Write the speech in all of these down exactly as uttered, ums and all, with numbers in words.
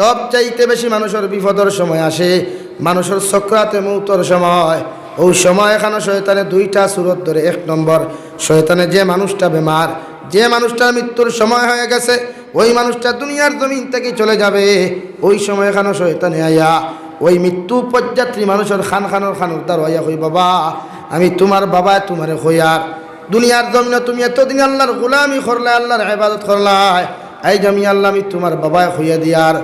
সবচাইতে বেশি মানুষর বিপদর সময় আসে, মানুষর সকরাতে মৌতর সময়। অউ সময়খানো শয়তানে দুইটা সুরত ধরে। এক নম্বর, শয়তানে যে মানুষটা বেমার, যে মানুষটার মৃত্যুর সময় হয়ে গেছে, ওই মানুষটা দুনিয়ার জমিন থাকি চলে যাবে, ওই সময়খানো শয়তানে আইয়া ওই মৃত্যু পথযাত্রী মানুষর খান খানর খানর দ্বারো আইয়া কইবো, "বাবা, আমি তুমার বাবায় তুমারে কইয়ার, দুনিয়ার জমিনো তুমি এতদিন আল্লার গোলামি করলায়, আল্লার ইবাদত করলায়, আইজ আমি আল্লা, আমি তুমার বাবায় কইয়া দিয়ার,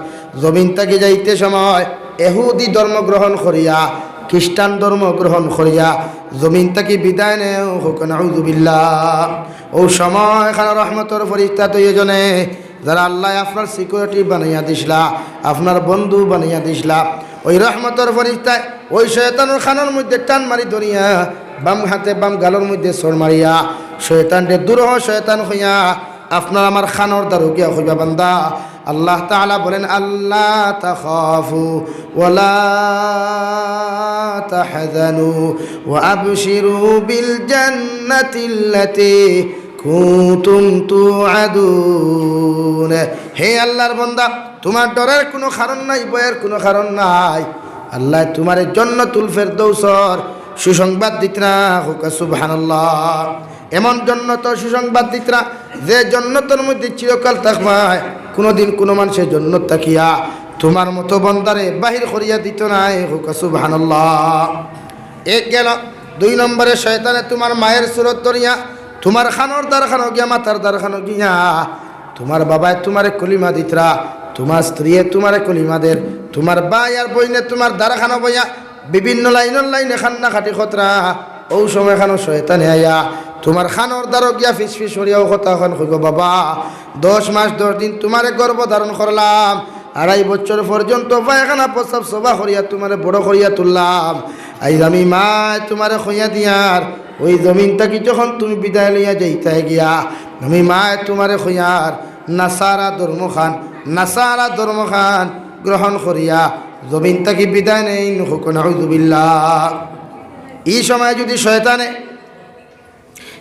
জমিন থাকি যাইতে সময় এহুদি ধর্ম গ্রহণ করিয়া, খ্রিস্টান ধর্ম গ্রহণ করিয়া জমিন থাকি বিদায় নেও।" কউক্কা নাউজুবিল্লাহ। অউ সময়খানো রহমতর ফিরিস্তা দুইজনে, যারা আল্লায় আপনার security বানাইয়া দিছলা, আপনার বন্ধু বানাইয়া দিছলা, ওই রহমতর ফিরিস্তায় ওই শয়তানর খানর মধ্যে টান মারি ধরিয়া, বাম হাতে বাম গালর মধ্যে চড় মারিয়া, "শয়তান রে, দূর হ শয়তান" কইয়া, আপনার আমার খানর দ্বারো গিয়া কইবা, "বান্দা।" আল্লাহ তাআলা বলেন, "আল্লা তাখাফু ওয়া লা তাহজানু ওয়া আবশিরু বিল জান্নাতিল্লাতি কুনতুম তুআদুন।" হে আল্লার বান্দা, তুমার ডরর কুনু কারণ নাই, ভয়র কুনু কারণ নাই। আল্লায় তুমারে জন্নতুল ফেরদৌসর সুসংবাদ দিতরা। কউক্কা সুবহানাল্লাহ। এমন জন্নতর সুসংবাদ দিতরা, যে জন্নতর মধ্যে চিরকাল থাকবায়, কুনুদিন কুনু মানষে জন্নত থাকিয়া তুমার মতো বান্দারে বাহির করিয়া দিতো নায়। কউক্কা সুবহানাল্লাহ। এক গেল। দুই নম্বরে শয়তানে তুমার মায়ের সুরত ধরিয়া তুমার খানর দ্বারখানো গিয়া, মাথার দ্বারখানো গিয়া, তুমার বাবায় তুমারে কলিমা দিতরা, তুমার স্ত্রীয়ে তুমারে কলিমা দের, তুমার ভাই আর বইনে তুমার দ্বারখানো বইয়া বিভিন্ন লাইনর লাইনে কান্নাকাটি করতরা। অউ সময়খানো শয়তানে আইয়া তুমার খানর দ্বারো গিয়া ফিস ফিস করিয়া অউ কথাখান কইবো, "বাবা, দশ মাস দশ দিন তুমারে গর্ভ ধারণ করলাম, আড়াই বছর পর্যন্ত পায়খানা প্রস্রাব সবা করিয়া তুমারে বড় করিয়া তুললাম। আইজ আমি মায় তুমারে কইয়া দিয়ার, ওই জমিন থাকি যখন তুমি বিদায় লইয়া যাইতায় গিয়া, আমি মায় তুমারে কইয়ার নাসারা ধর্মখান, নাসারা ধর্মখান গ্রহণ করিয়া জমিন থাকি বিদায় নেইন।" কউক্কা নাউজুবিল্লাহ। ই সময় যুদি শয়তানে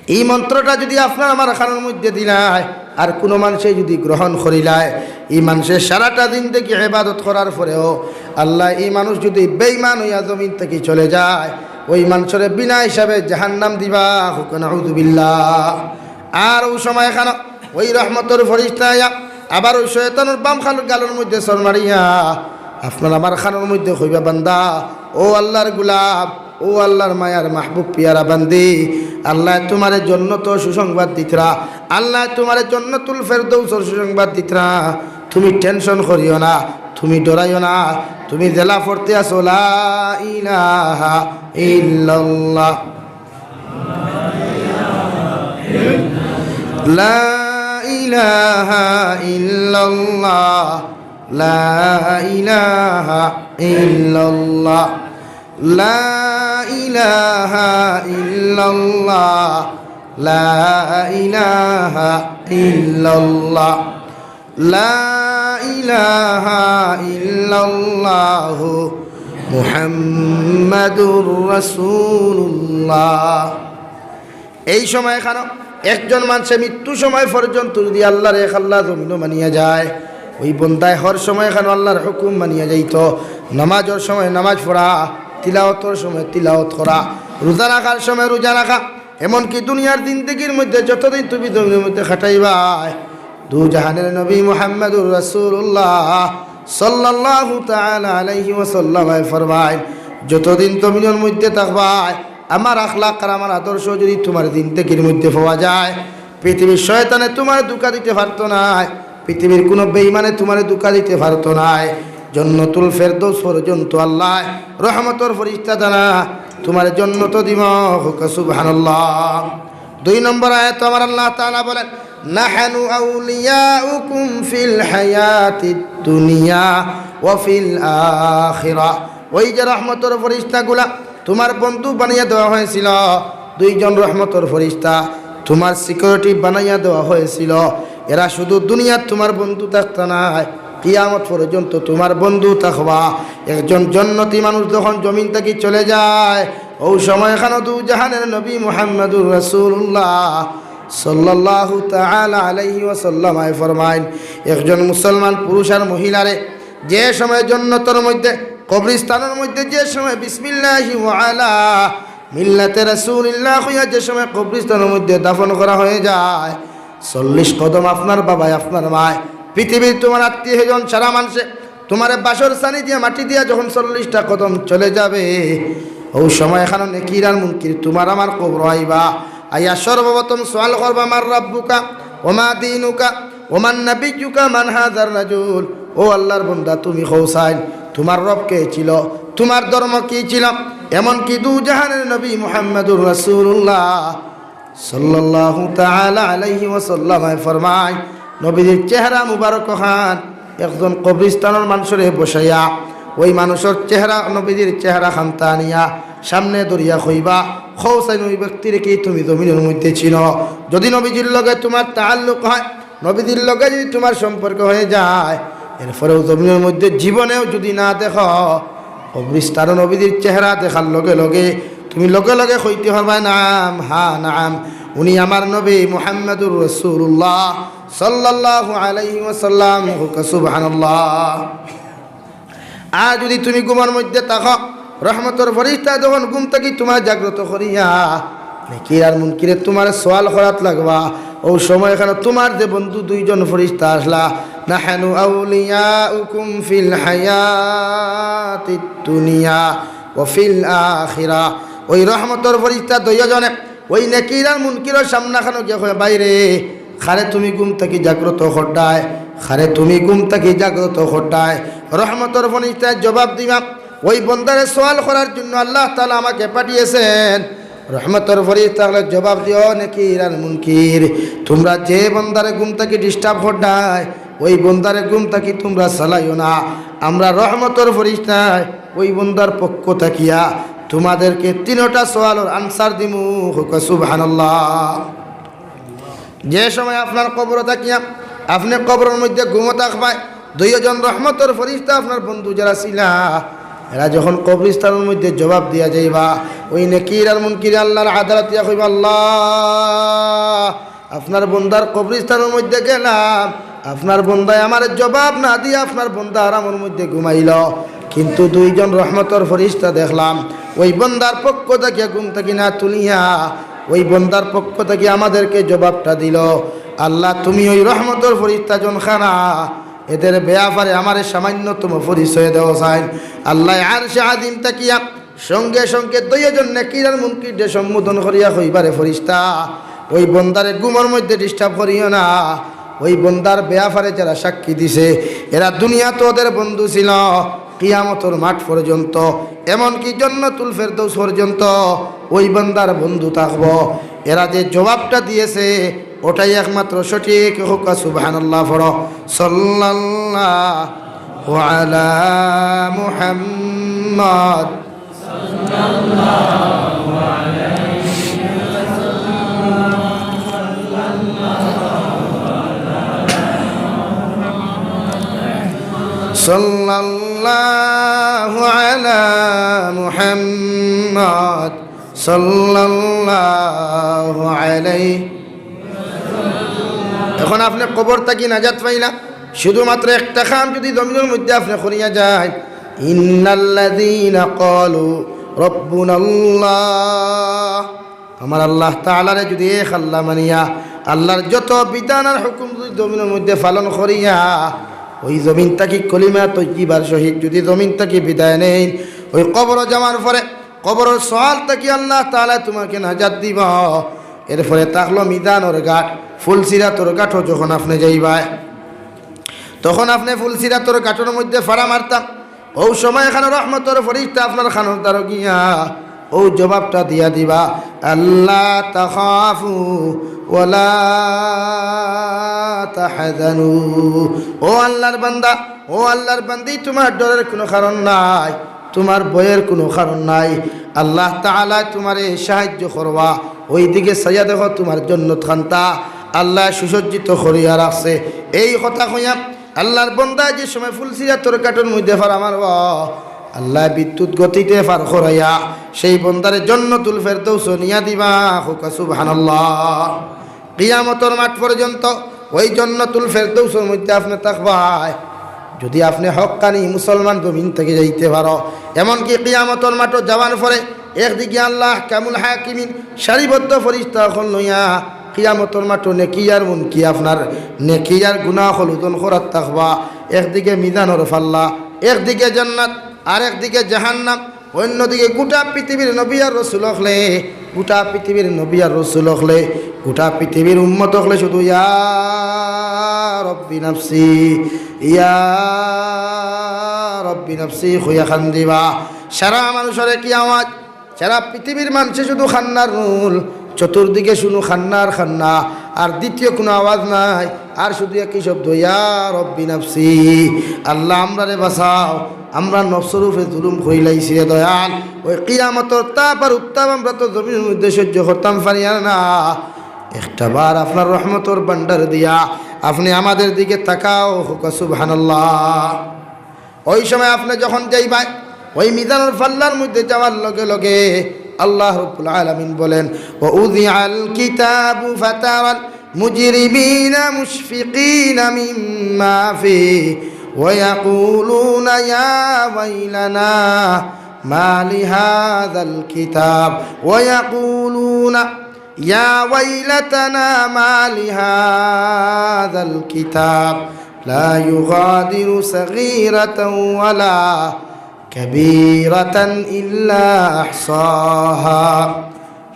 ই মন্ত্রটা যুদি আপনার আমার খানর মধ্যে দিলায়, আর কুনু মানষে যুদি গ্রহণ করিলায়, ই মানষে সারাটা জিন্দেগি ইবাদত করার পরেও আল্লায় ই মানুষ যুদি বেইমান অইয়া জমিন থাকি চলে যায়, ওই মানষরে বিনা হিসাবে জাহান্নাম দিবা। কউক্কা নাউজুবিল্লাহ। আর অউ সময়খানো ওই রহমতর ফিরিস্তা আইয়া আবার ওই শয়তানর বাম খান গালর মধ্যে চড় মারিয়া আপনার আমার খানর মধ্যে কইবা, "বান্দা, ও আল্লার গোলাম, ও আল্লার মায়ার মাহবুব পিয়ারা বান্দি, আল্লায় তুমারে জন্নতর সুসংবাদ দিতরা, আল্লায় তুমারে জন্নতুল ফেরদৌসর সুসংবাদ দিতরা। তুমি tension করিও না, তুমি ডরাইও না, তুমি যেলা পড়তে আছো, লা ইলাহা ইল্লাল্লাহ।" لا إله إلا الله، لا إله إلا الله، لا إله إلا الله، لا إله إلا الله، لا إله إلا الله، محمد رسول الله। এই সময়খানো একজন মানষে মৃত্যু সময় পর্যন্ত যুদি আল্লারে এক আল্লা জমিনো মানিয়া যায়, ওই বন্দায় হর সময়খানো আল্লার হুকুম মানিয়া যাইতো। নামাজর সময় নামাজ পড়া, তিলাওতর সময় তিলাওত করা, রোজা রাখার সময় রোজা রাখা, এমনকি দুনিয়ার জিন্দেগির মধ্যে যতদিন তুমি জমিনর মধ্যে কাটাইবায়, দুজাহানের নবী মুহাম্মাদুর রাসূলুল্লাহ সাল্লাল্লাহু তাআলা আলাইহি ওয়াসাল্লামে ফরমাইন, যতদিন জমিনর মধ্যে থাকবায়, আমার আখলাক আর আমার আদর্শ যুদি তুমার জিন্দেগির মধ্যে পাওয়া যায়, পৃথিবীর শয়তানে তুমারে ধোঁকা দিতে পারতো নায়, পৃথিবীর কুনু বেইমানে তুমারে ধোঁকা দিতে পারতো নায়। জন্নতুল ফেরদৌস পর্যন্ত আল্লায় রহমতর ফিরিস্তা দানা তুমারে জন্নত দিমু। কউক্কা সুবহানাল্লাহ। দুই নম্বর আয়াতো আমার আল্লাহ তাআলা বলেন, "নাহনু আউলিয়াউকুম ফিল হায়াতিদ দুনিয়া ওয়া ফিল আখিরা।" ওই যে রহমতর ফিরিস্তাগুলা তুমার বন্ধু বানাইয়া দেওয়া হয়েছিল, দুইজন রহমতর ফিরিস্তা তুমার security বানাইয়া দেওয়া হয়েছিল, এরা শুধু দুনিয়াত তুমার বন্ধু থাকতা নায়, কিয়ামত পর্যন্ত তুমার বন্ধু থাকবা। একজন জন্নতি মানুষ যখন জমিন থাকি চলে যায়, ওই সময়খানো দুজাহানের নবী মুহাম্মাদুর রাসূলুল্লাহ সাল্লাল্লাহু তাআলা আলাইহি ওয়াসাল্লামে ফরমাইন, একজন মুসলমান পুরুষ আর মহিলারে যে সময় জন্নতর মধ্যে, কবরিস্তানর মধ্যে যে সময় বিসমিল্লাহি ওয়া আলা মিল্লাতে রাসূলিল্লাহ কইয়া যে সময় কবরিস্তানর মধ্যে দাফন করা হয়ে যায়, চল্লিশ কদম আপনার বাবায়, আপনার মায়, পৃথিবীর তোমার আত্মীয় স্বজন, সারা মানষে তোমারে বাঁশর ছানি দিয়া, মাটি দিয়া যখন চল্লিশটা কদম চলে যাবে, ওই সময় এখানো নেকির আর মুনকির তোমার আমার কবরো আইবা। আইয়া সর্বপ্রথম সওয়াল করবা, "মান রাব্বুকা ওয়া মা দীনুকা ওয়া মান নাবিয়্যুকা মান হাযার রাজুল?" ও আল্লাহর বান্দা, তুমি কও চাইন, তোমার রব কে ছিল, তোমার ধর্ম কি ছিল? এমনকি দু জাহানের নবী মুহাম্মাদুর রাসূলুল্লাহ সাল্লাল্লাহু তাআলা আলাইহি ওয়াসাল্লামে ফরমায়, নবীজির চেহারা মুবারক খান একজন কবরিস্তানর মানষরে বসাইয়া, ওই মানষর চেহারা, নবীজির চেহারা খান টানিয়া সামনে ধরিয়া কইবা, "কও চাইন ওই ব্যক্তিরে কি তুমি জমিনর মধ্যে চিনো?" যদি নবীজির লগে তোমার তাআল্লুক হয়, নবীজির লগে যদি তোমার সম্পর্ক হয়ে যায়, এরপরেও জমিনর মধ্যে জীবনেও যদি না দেখো, কবরিস্তানো নবীজির চেহারা দেখার লগে লগে তুমি লগে লগে কইতে পারবায়, "নাম, হ্যাঁ, নাম, উনি আমার নবী মুহাম্মাদুর রাসূলুল্লাহ সাল্লাল্লাহু আলাইহি ওয়াসাল্লাম।" কউক্কা সুবহানাল্লাহ। আর যদি তুমি ঘুমর মধ্যে থাকো, রহমতর ফরিস্তা যখন ঘুম থাকি তোমার জাগ্রত করিয়া নেকির আর মুনকিরে তোমার সওয়াল করাত লাগবা, ও সময় এখানো তোমার যে বন্ধু দুইজন ফরিস্তা আসলা, "নাহনু আউলিয়াউকুম ফিল হায়াতিদ দুনিয়া ওয়া ফিল আখিরা।" ওই রহমতর ফরিস্তা দুইজনে ওই নেকির আর মুনকিরর সামনাখানো গিয়া কয়, "বাইরে, কারে তুমি ঘুম থাকি জাগ্রত কররায়, কারে তুমি ঘুম থাকি জাগ্রত কররায়?" রহমতর ফরিস্তায় জবাব দিবা, "ওই বন্দারে সওয়াল করার জন্য আল্লাহ তাআলা আমাকে পাঠিয়েছেন।" রহমতর ফরিস্তা অকলে জবাব দিও, "নেকির আর মুনকির, তোমরা যে বন্দারে ঘুম থাকি disturb কররায়, ওই বন্দারে ঘুম থাকি তোমরা চালাইও না। আমরা রহমতর ফরিস্তায় ওই বন্দার পক্ষ থাকিয়া তোমাদেরকে তিনটা সওয়ালর answer দিমু।" কউক্কা সুবহানাল্লাহ। যে সময় আপনার কবরো থাকিয়া আপনে কবরর মধ্যে ঘুমো থাকবায়, দুইজন রহমতর ফরিস্তা আপনার বন্ধু যারা ছিলা, এরা যখন কবরিস্তানর মধ্যে জবাব দিয়া যাইবা, ওই নেকির আর মুনকিরে আল্লাহর আদালতে কইবা, "আল্লাহ, আপনার বন্দার কবরিস্তানর মধ্যে গেলাম, আপনার বন্দায় আমারে জবাব না দিয়া আপনার বন্দা আরামর মধ্যে ঘুমাইল, কিন্তু দুইজন রহমতর ফরিস্তা দেখলাম, ওই বন্দার পক্ষ থাকিয়া ঘুম থাকি না তুলিয়া ওই বন্দার পক্ষ থাকি আমাদেরকে জবাবটা দিল। আল্লাহ, তুমি ওই রহমতর ফরিস্তা জনখানা, এদের ব্যাপারে আমারে সামান্যতম পরিচয় দেও চাইন।" আল্লাহ আরশে আজিম থাকিয়া সঙ্গে সঙ্গে দুইজন নেকির আর মুনকিররে সম্বোধন করিয়া কইবা, "রে ফরিস্তা, ওই বন্দারে ঘুমর মধ্যে disturb করিও না। ওই বন্দার ব্যাপারে যারা সাক্ষী দিছে, এরা দুনিয়াত ওদের বন্ধু ছিল, কিয়ামতর মাঠ পর্যন্ত, এমনকি জন্নতুল ফেরদৌস পর্যন্ত ওই বন্দার বন্ধু থাকবো। এরা যে জবাবটা দিয়েছে, ওটাই একমাত্র সঠিক।" কউক্কা সুবহানাল্লাহ পড়ো। সাল্লাল্লাহু আলা মুহাম্মদ। সাল্লাল্লাহু আলা মুহাম্মদ, সাল্লাল্লাহু আলাইহি। এখন আপনে কবর থাকি নাজাত পাইলা, শুধুমাত্র একটা কাম যদি জমিনর মধ্যে আপনে করিয়া যাইন, "ইন্নাল্লাযীনা ক্বালু রাব্বুনাল্লাহ", আমার আল্লাহ তাআলারে যদি এক আল্লাহ মানিয়া, আল্লাহর যত বিধান আর হুকুম যদি জমিনর মধ্যে পালন করিয়া, ওই জমিন থাকি কলিমা তৈয়িবার সহিত যদি জমিন থাকি বিদায় নেইন, ওই কবরো যাওয়ার পরে কবরর সওয়াল থাকি আল্লাহ তাআলা তোমাকে নাজাত দিবা। এরপরে থাকলো মিজানর ঘাট, ফুলসিরাতর ঘাটও যখন আপনে যাইবায়, তখন আপনে ফুলসিরাতর ঘাটর মধ্যে ফাড়া মারতা, ও সময় এখানো রহমতর ফরিস্তা আপনার কানর দ্বারো গিয়া ও জবাবটা দিয়া দিবা, "আল্লা তাখাফু ওয়ালা তাহজানু।" ও আল্লাহর বান্দা, ও আল্লাহর বান্দি, তোমার ডরের কোনো কারণ নাই, তোমার ভয়ের কোনো কারণ নাই। আল্লাহ তাআলা তোমারে সাহায্য করবা। ওই দিকে চাইয়া দেখো, তোমার জন্নত খান্তা আল্লাহ সুসজ্জিত করিয়া রাখছে। এই কথা কইয়া আল্লাহর বন্দায় যে সময় ফুলসিরাতর ঘাটর মধ্যে ফাড়া মারবা, আল্লাহ বিদ্যুৎ গতিতে ফাড়া করাইয়া সেই বন্দারে জন্নতুল ফেরদৌসো নিয়া দিবা। কউক্কা সুবহানাল্লাহ। কিয়ামতর মাঠ পর্যন্ত ওই জন্নতুল ফেরদৌসর মধ্যে আপনে থাকবায়। যদি আপনে হক্কানি মুসলমান জমিন থাকি যাইতে পারো, এমনকি কিয়ামতর মাঠো যাওয়ার পরে একদিকে আল্লাহ আহকামুল হাকিমিন সারিবদ্ধ ফিরিস্তা অকল লইয়া কিয়ামতর মাঠো নেকি আর মুনকি আপনার নেকি আর গুনা অকল ওজন করাত থাকবা, একদিকে মিজানর পাল্লা, একদিকে জান্নাত, আর একদিকে জাহান্নাম, অইন্যদিকে গুটা পৃথিবীর নবী আর রসুল অকলে, গুটা পৃথিবীর নবী আর রসুল অকলে, গুটা পৃথিবীর উম্মত অকলে শুধু ইয়া রব্বি নাফসি, ইয়া রব্বি নাফসি কইয়া কান্দিবা। সারা মানুষর একই আওয়াজ, সারা পৃথিবীর মানষে শুধু কান্নার রোল, চতুর্দিকে শুনু কান্নার কান্না, আর দ্বিতীয় কুনু আওয়াজ নাই, আর শুধু একই শব্দ, ইয়া রব্বি নাফসি, আল্লাহ আমরারে বাঁচাও, আমরা নফসর উপরে জুলুম করিলাইছি রে দয়াল। ওই কিয়ামতর তাপ আর উত্তাপ আমরা তো জমিনর মধ্যে সহ্য করতাম পারিয়ার না। একটা বার আপনার রহমতর ভান্ডার দিয়া আপনে আমাদের দিকে তাকাও, কউক্কা সুবহানাল্লাহ। ওই সময় আপনে যখন যাইবা, ওই মিজানর পাল্লার মধ্যে যাওয়ার লগে লগে আল্লাহ রব্বুল আলামিন বলেন, "ওয়া উযিআল কিতাবু ফাতারাল মুজরিমিনা মুশফিকিনা মিম্মা ফিহি ওয়া ইয়াকুলুনা ইয়া ওয়াইলানা মা লিহাযাল কিতাব ওয়া ইয়াকুলুনা ইয়া ওয়াইলাতানা মা লিহাযাল কিতাব লা ইউগাদিরু সাগীরাতান ওয়ালা কাবীরাতান ইল্লা আহসাহা।"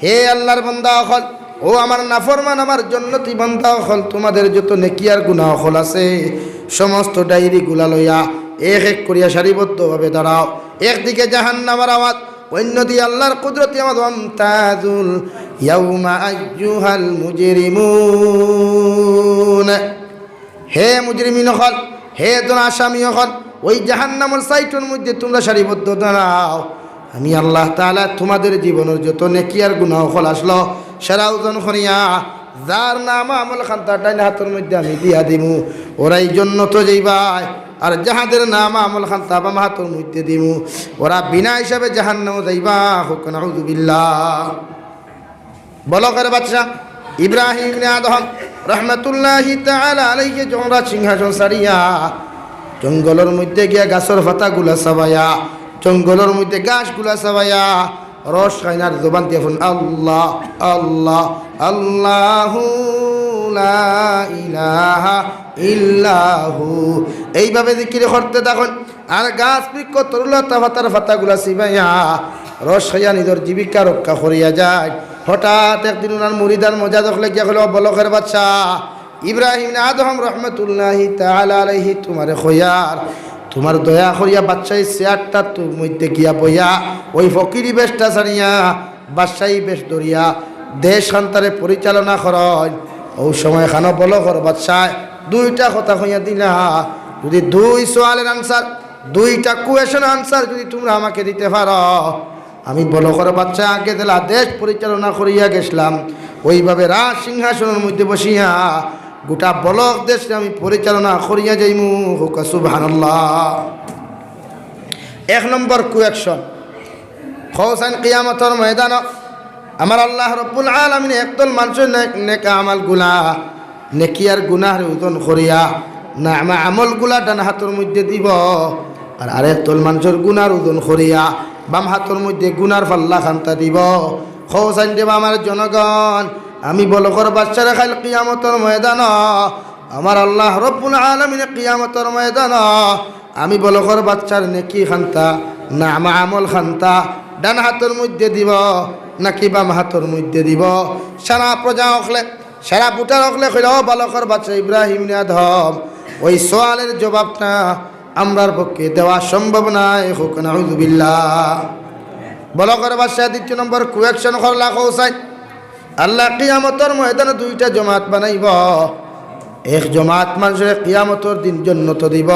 হে আল্লাহর বান্দা অকল, ও আমার নাফরমান, আমার জন্নতি বান্দা অকল, তোমাদের যত নেকি আর গুনা অকল আছে, সমস্ত ডায়েরিগুলা লইয়া এক এক করিয়া সারিবদ্ধভাবে দাঁড়াও। একদিকে জাহান্নামর আওয়াজ, অইন্যদিকে আল্লাহর কুদরতি আওয়াজ, "ওয়ামতাজুল ইয়াউমা আইয়ুহাল মুজরিমুন।" হে মুজরিমিন অকল, হে দুন আসামি অকল, ওই জাহান্নামর সাইটর মধ্যে তোমরা সারিবদ্ধ দাঁড়াও। আমি আল্লাহ তাআলা তোমাদের জীবনর যত নেকি আর গুনা অকল আছলো, সারা ওজন করিয়া যার নামা আমল খান্তা ডাইন হাতর মধ্যে আমি দিয়া দিমু, ওরাই জন্নতো যাইবায়, আর যাহাদের নামা আমল খান্তা বাম হাতর মধ্যে দিমু, ওরা বিনা হিসাবে জাহান্নামো যাইবা। কউক্কা নাউযুবিল্লাহ। বলখর বাদশা ইব্রাহিম ইবনে আদহাম রহমতুল্লাহি তাআলা আলাইহি যখন রাজ সিংহাসন ছাড়িয়া জঙ্গলর মধ্যে গিয়া গাছর পাতাগুলা চাবাইয়া, জঙ্গলর মধ্যে ঘাসগুলা চাবাইয়া, রস খাইন আর জবান দিয়া ফোন, "আল্লাহ, আল্লাহ, আল্লাহু লা ইলাহা ইল্লাহু।" এইভাবে জিকির করতে থাকইন। আর গাছ বৃক্ষ তরুলতা পাতার পাতাগুলা চিবাইয়া রস খাইয়া নিজর জীবিকা রক্ষা করিয়া যাইন। হঠাৎ একদিন উনার মুরিদ আর মজাদ অকলে গিয়া কইল, "বলখর বাদশা ইব্রাহিম ইবনে আদহাম রহমতুল্লাহি তাআলা আলাইহি তোমারে কইয়ার, তোমার দয়া করিয়া বাদশাহী চেয়ারটার মধ্যে গিয়া বইয়া ওই ফকিরি বেশটা ছাড়িয়া বাদশাহী বেশ ধরিয়া দেশ খান্তারে পরিচালনা করইন।" ওই সময় খানো বলখর বাদশায় দুইটা কথা কইয়া দিলা, যদি দুই সওয়ালর answer, দুইটা question answer যদি তোমরা আমাকে দিতে পারো, আমি বলখর বাদশা আগে যেলা দেশ পরিচালনা করিয়া গেছলাম, ওইভাবে রাজ সিংহাসনর মধ্যে বসিয়া গোটা বলখ দেশরে আমি পরিচালনা করিয়া যাইমু। কউক্কা সুবহানাল্লাহ। এক নম্বর question, কওছাইন কিয়ামতর ময়দানো আমার আল্লাহ রব্বুল আলামিন একদল মানষর নেক, নেক আমলগুলা, নেকি আর গুনাহরে ওজন করিয়া নামা আমলগুলা ডান হাতর মধ্যে দিব, আর আরেক দল মানষর গুনার ওজন করিয়া বাম হাতর মধ্যে গুনার পাল্লা খান্তা দিব। কওছাইন দেবা আমার জনগণ, আমি বলখর বাদশারে কাইল কিয়ামতর ময়দানো আমার আল্লাহ রব্বুল আলামিনে কিয়ামতর ময়দানো আমি বলখর বাদশার নেকি খান্তা, নামা আমল খান্তা ডান হাতর মধ্যে দিব নাকি বাম হাতর মধ্যে দিব? সারা প্রজা অকলে, সারা ভোটার অকলে কইলা, "ও বলখর বাদশা ইব্রাহিম ইবনে আদহাম, ওই সওয়ালর জবাবটা আমরার পক্ষে দেওয়া সম্ভব নায়।" কউক্কা নাউযুবিল্লাহ। বলখর বাদশা দ্বিতীয় নম্বর question করলা, কওছাইন আল্লাহ কিয়ামতর ময়দানো দুইটা জমাত বানাইব। এক জমাত মানষরে কিয়ামতর দিন জন্নতো দিব,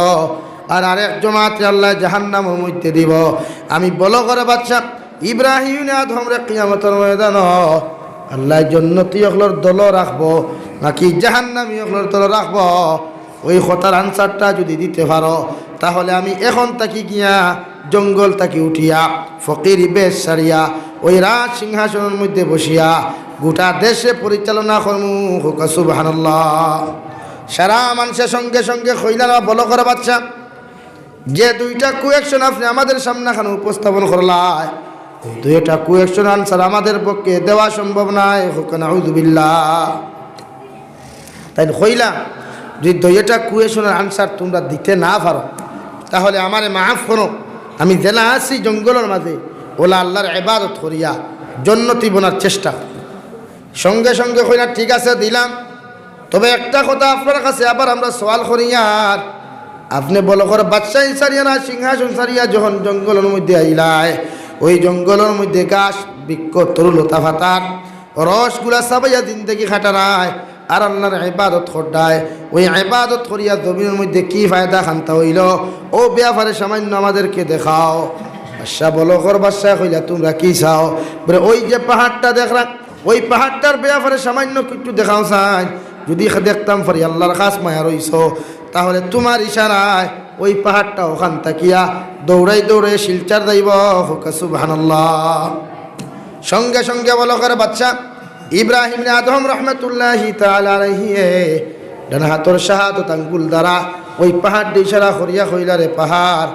আর আরেক জমাতরে আল্লাহ জাহান্নামর মধ্যে দিব। আমি বলখর বাদশা ইব্রাহিম ইবনে আদহামরে কিয়ামতর ময়দানো আল্লাহ জন্নতি অকলর দলো রাখবো নাকি জাহান্নামী অকলর দলো রাখবো? ওই কথার answerটা যদি দিতে পারো, তাহলে আমি এখন থাকি গিয়া জঙ্গল থাকি উঠিয়া, ফকিরি বেশ ছাড়িয়া, ওই রাজ সিংহাসনর মধ্যে বসিয়া গোটা দেশরে পরিচালনা করমু। কউক্কা সুবহানাল্লাহ। সারা মানষে সঙ্গে সঙ্গে কইলা, "না, বলখর বাদশা, যে দুইটা কোয়েশন আপনে আমাদের সামনে খানো উপস্থাপন করলায়, ওই দুইটা কোয়েশন আনসার আমাদের পক্ষে দেওয়া সম্ভব নায়। কউক্কা নাউজুবিল্লাহ। তাইন কইলা, যদি দুইটা কোয়েশনর আনসার তুমরা দিতে না পারো, তাহলে আমারে মাফ করো, আমি যেলা আছি জঙ্গলর মাঝে, অউলা আল্লার ইবাদত করিয়া জন্নতি বনার চেষ্টা। সঙ্গে সঙ্গে কইলা, ঠিক আছে, দিলাম। তবে একটা কথা আপনার কাছে আবার আমরা সওয়াল করিয়ার, আপনে বলখর বাদশাহী ছাড়িয়া না সিংহাসন ছাড়িয়া যখন জঙ্গলর মধ্যে আইলায়, ওই জঙ্গলর মধ্যে ঘাস, বৃক্ষ, তরু, লতা, পাতার রসগুলা চাবাইয়া জিন্দেগি কাটারায়, আর আল্লার ইবাদত কররায়, ওই ইবাদত করিয়া জমিনর মধ্যে কি ফায়দা খান্তা অইলো, অউ ব্যাপারে সামান্য আমাদেরকে দেখাও। বাদশা, বলখর বাদশায় কইলা, তুমরা কি চাও? বলে, ওই যে পাহাড়টা দেখরায়, ওই পাহাড়টার ব্যাপারে সামান্য কিচ্ছু দেখাও চাই, যদি দেখতাম পারি আল্লার খাস মায়া রইছো, তাহলে তুমার ইশারায় ওই পাহাড়টা অখান থাকিয়া দৌড়াই দৌড়াই শিলচর যাইবো। কউক্কা সুবহানাল্লাহ। সঙ্গে সঙ্গে বলখর বাদশা ইব্রাহিম ইবনে আদহাম রহমতুল্লাহি তাআলা আলাইহি ডান হাতর শাহাদত আঙ্গুল দ্বারা ওই পাহাড় ইশারা করিয়া কইলা, রে পাহাড়,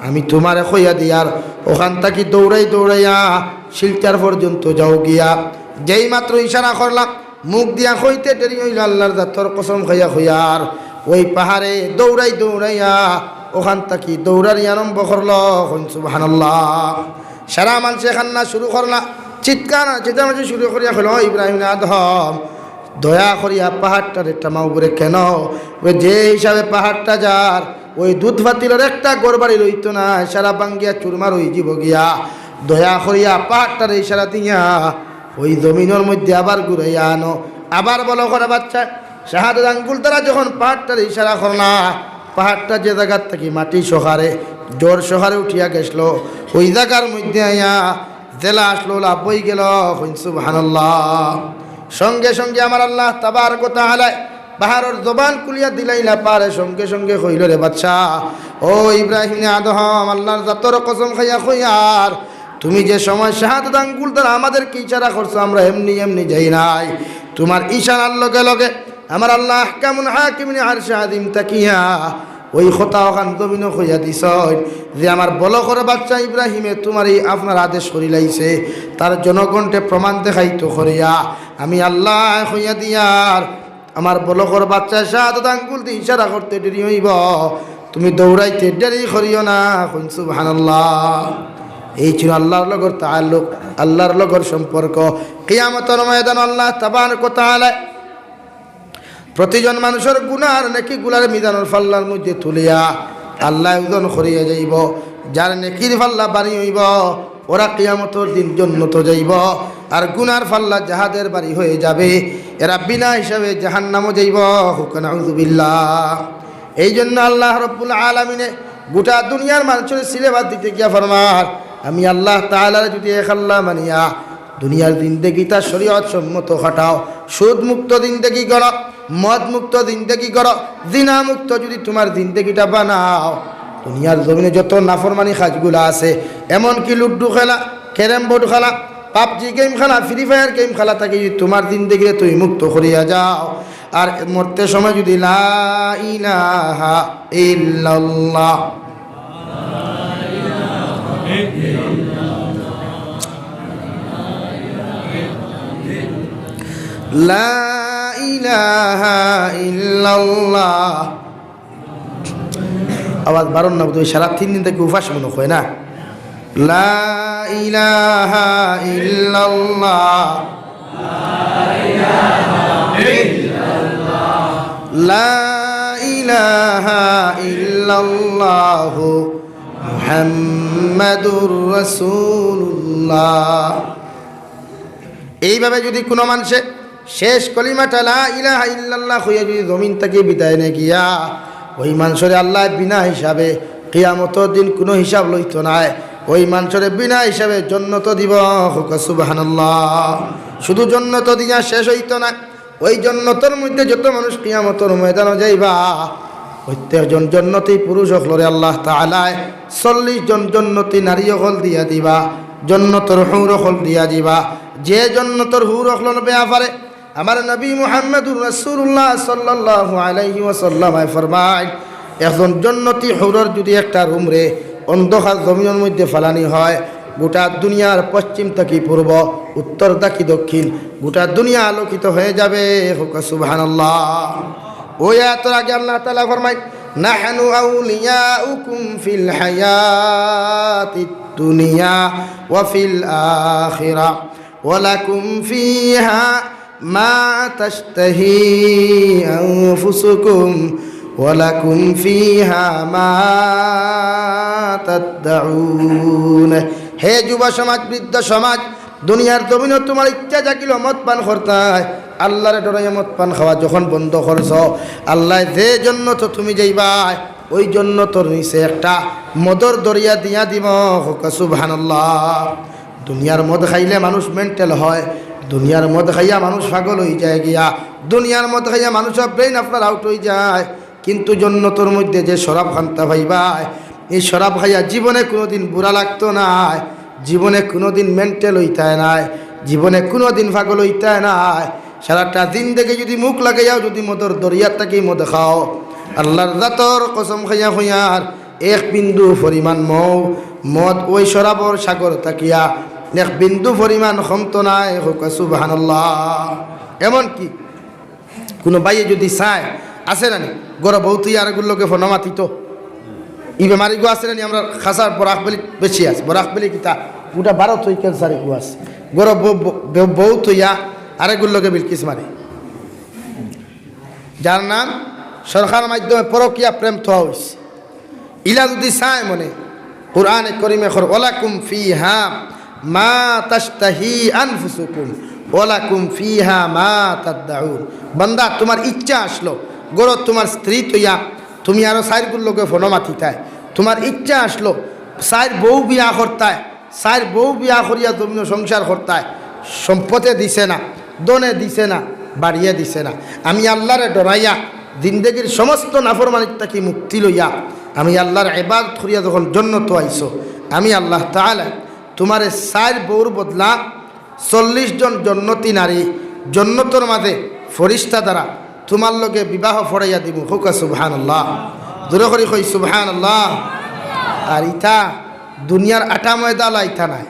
আমি তুমারে কইয়া দিয়ার, অখান থাকি দৌড়াই দৌড়াইয়া শিলচর পর্যন্ত যাও গিয়া। যেই মাত্র ইশারা করলা, মুখ দিয়া কইতে দেরি অইলো, আল্লার জাতর কসম খাইয়া কইয়ার, ওই পাহাড়ে দৌড়াই দৌড়াইয়া অখান থাকি দৌড়ানি আরম্ভ করলো। কইন সুবহানাল্লাহ। সারা মানষে কান্না শুরু করলা, চিৎকার চেঁচামেচি শুরু করিয়া কইলো, "ও ইব্রাহিম ইবনে আদহাম, দয়া করিয়া পাহাড়টারে থামাও।" বলে, "কেনে?" বলে, "যে হিসাবে পাহাড়টা যার, ওই দুধ পাতিলর একটা ঘর বাড়ি রইতো না, সারা ভাঙ্গিয়া চুরমার অইযিবো গিয়া। দয়া করিয়া পাহাড়টারে ইশারা দিয়া ওই জমিনর মধ্যে আবার ঘুরাইয়া আনো।" আবার বলখর বাদশা শাহাদত আঙ্গুল দ্বারা যখন পাহাড়টারে ইশারা করলা, পাহাড়টা যে জাগার থাকি মাটি সহকারে, জোয়ার সহকারে উঠিয়া গেছলো, ওই জাগার মধ্যে আইয়া যেলা আছলো, অউলা বই গেলো। কইন সুবহানাল্লাহ। সঙ্গে সঙ্গে আমার আল্লাহ তাবারক ওয়া তাআলায় পাহাড়র জবান খুলিয়া দিলাইলা পারে, সঙ্গে সঙ্গে কইলো, রে বাদশা, ও ইব্রাহিম ইবনে আদহাম, আল্লার জাতর কসম খাইয়া কইয়ার, তুমি যে সময় শাহাদত আঙ্গুল দ্বারা আমাদেরকে ইশারা করছো, আমরা এমনি এমনি যাই নাই। তুমার ইশারার লগে লগে আমার আল্লাহ আহকামুল হাকিমিন আরশে আজিম থাকিয়া ওই কথা অখান জমিনো কইয়া দিছইন যে আমার বলখর বাদশা ইব্রাহিমে তুমার এই আপনার আদেশ করিলাইছে, তার জনগণরে প্রমাণ দেখাইতো করিয়া আমি আল্লায় কইয়া দিয়ার। আমার বলখর বাদশায় শাহাদত আঙ্গুল দি ইশারা করতে দেরি অইবো, তুমি দৌড়াইতে দেরি করিও না। কইন সুবহানাল্লাহ। এই ছিল আল্লার লগর তাআল্লুক, আল্লার লগর সম্পর্ক। কিয়ামতর ময়দান আল্লাহ তাবারক ওয়া তাআলায় প্রতিজন মানষর গুনার নেকিগুলার মিজানর পাল্লার মধ্যে তুলিয়া আল্লায় ওজন করিয়া যাইবো। যার নেকির পাল্লা ভারি অইবো, ওরা কিয়ামতর দিন জন্নতো যাইবো, আর গুনার পাল্লা জাহাদের বাড়ি হয়ে যাবে, এরা বিনা হিসাবে জাহান্নামো যাইবো। কউক্কা নাউজুবিল্লাহ। এই জন্য আল্লাহ রব্বুল আলামিনে গোটা দুনিয়ার মানষরে সিলেবাস দিতে গিয়া ফরমার, আমি আল্লাহ তাআলারে যদি এক আল্লাহ মানিয়া দুনিয়ার জিন্দেগিটা শরীয়ত সম্মত কাটাও, সুদ মুক্ত জিন্দেগি গড়ো, মদ মুক্ত জিন্দেগি গড়ো, জিনা মুক্ত যদি তুমার জিন্দেগিটা বানাও, দুনিয়ার জমিনে যত নাফরমানি কাজগুলা আছে, এমনকি লুডু খেলা, ক্যারাম বোর্ড খেলা, পাবজি গেম খেলা, ফ্রি ফায়ার গেম খেলা থাকি যদি তুমার জিন্দেগিরে তুমি মুক্ত করিয়া যাও, আর মরতে সময় যদি লা ইলাহা ইল্লাল্লাহ, লা ইলাহা ইল্লাল্লাহ। আওয়াজ বাড়াইন না, বুঝি সারা তিন দিন থাকি উপাস মনো অয় না। লা ইলাহা ইল্লাল্লাহ। লা ইলাহা ইল্লাল্লাহু মুহাম্মাদুর রাসূলুল্লাহ। এইভাবে যদি কুনু মানষে শেষ কলিমাটা লা ইলাহা ইল্লাল্লাহ কইয়া যদি জমিন থাকি বিদায় নেয় গিয়া, ওই মানষরে আল্লায় বিনা হিসাবে কিয়ামতর দিন কুনু হিসাব লইতো নায়। ওই মানষরে বিনা হিসাবে জন্নতো দিবো। কউক্কা সুবহানাল্লাহ। শুধু জন্নতো দিয়া শেষ অইতো নায়, ওই জন্নতর মধ্যে যত মানুষ কিয়ামতর ময়দানো যাইবা, প্রত্যেক জন জন্নতি পুরুষ অকলরে আল্লাহ তাআলায় চল্লিশ জন জন্নতি নারী অকল দিয়া দিবা, জন্নতর হুর অকল দিয়া দিবা। যে জন্নতর হুর অকলর ব্যাপারে আমার নবী মুহাম্মাদুর রাসূলুল্লাহ সাল্লাল্লাহু আলাইহি ওয়াসাল্লামে ফরমাইন, একজন জন্নতি হুরর যুদি একটা রুমরে অন্ধকার জমিনর মধ্যে ফালানি হয়, গোটা দুনিয়ার পশ্চিম থাকি পূর্ব, উত্তর থাকি দক্ষিণ, গোটা দুনিয়া আলোকিত হয়ে যাবে। কউক্কা সুবহানাল্লাহ। ওই আয়াতর আগে আল্লাহ তাআলা ফরমায়, "নাহনু আউলিয়াউকুম ফিল হায়াতিদ দুনিয়া ওয়া ফিল আখিরা।" ولكم فيها ما تشتهي أنفسكم ولكم فيها ما تدعون। হে যুব সমাজ, বৃদ্ধ সমাজ, দুনিয়ার জমিনো তুমার ইচ্ছা জাগিলো মদ পান করতায়, আল্লারে ডরাইয়া মদ পান খাওয়া যখন বন্ধ করছো, আল্লায় যে জন্নতো তুমি যাইবায়, ওই জন্নতর নিচে একটা মদর দরিয়া দিয়া দিবো। কউক্কা সুবহানাল্লাহ। দুনিয়ার মদ খাইলে মানুষ মেন্টাল হয়, দুনিয়ার মদ খাইয়া মানুষ পাগল অইযায় গিয়া, দুনিয়ার মদ খাইয়া মানুষর ব্রেইন আপনার আউট অইযায়, কিন্তু জন্নতর মধ্যে যে শরাব খান্তা পাইবায়, এই শরাব খাইয়া জীবনে কুনুদিন বুড়া লাগতো নায়, জীবনে কুনুদিন মেন্টাল অইতায় নায়, জীবনে কুনুদিন পাগল অইতায় নায়। সারাটা জিন্দেগি যুদি মুখ লাগাইয়াও যুদি মদর দরিয়াত থাকি মদ খাও, আল্লার জাতর কসম খাইয়া কইয়ার, এক বিন্দু পরিমাণ মৌ, মদ ওই শরাবর সাগর থাকিয়া এক বিন্দু পরিমাণ কমতো নায়। কউক্কা সুবহানাল্লাহ। এমনকি কুনু ভাইয়ে যুদি চায়, আছে না নি, ঘরো বউ থইয়া আরেকগুর লগে ফোনো মাতিতো, ই বেমারিগু আছে না নি, আমরার খাছার বরাক ভ্যালি বেশি আছে, বরাক ভ্যালি কিতা গোটা ভারত অই ক্যান্সার ইগু আছে, ঘরো বউ, বউ, বউ থইয়া আরেকগুর লগে বিলকিস মারে, যার নাম সরকার মাধ্যমে পরকিয়া প্রেম থওয়া অইছে। ইলা যুদি চায় মনে, কুরআনে করিমে কর, "ওয়ালাকুম ফিহা মা তাশতাহি আনফুসুকুম, ওয়ালাকুম ফিহা মা তাদদাউন।" বান্দা, তুমার ইচ্ছা আছলো, ঘরো তুমার স্ত্রী থইয়া তুমি আরো চাইরগুর লগে ফোনো মাতিতায়, তুমার ইচ্ছা আছলো চাইর বউ বিয়া করতায়, চাইর বউ বিয়া করিয়া জমিনো সংসার করতায়, সম্পদে দিছে না, ধনে দিছে না, বাড়িয়ে দিছে না। আমি আল্লারে ডরাইয়া, জিন্দেগির সমস্ত নাফরমানির থাকি মুক্তি লইয়া, আমি আল্লার ইবাদত করিয়া যখন জন্নতো আইছো, আমি আল্লাহ তাআলা তুমারে চাইর বউর বদলা চল্লিশ জন জন্নতি নারী, জন্নতর মাঝে ফিরিস্তা দ্বারা তুমার লগে বিবাহ পড়াইয়া দিমু। কউক্কা সুবহানাল্লাহ। জোরে করি কই সুবহানাল্লাহ। আর ইতা দুনিয়ার আটা ময়দাআলা ইতা নায়।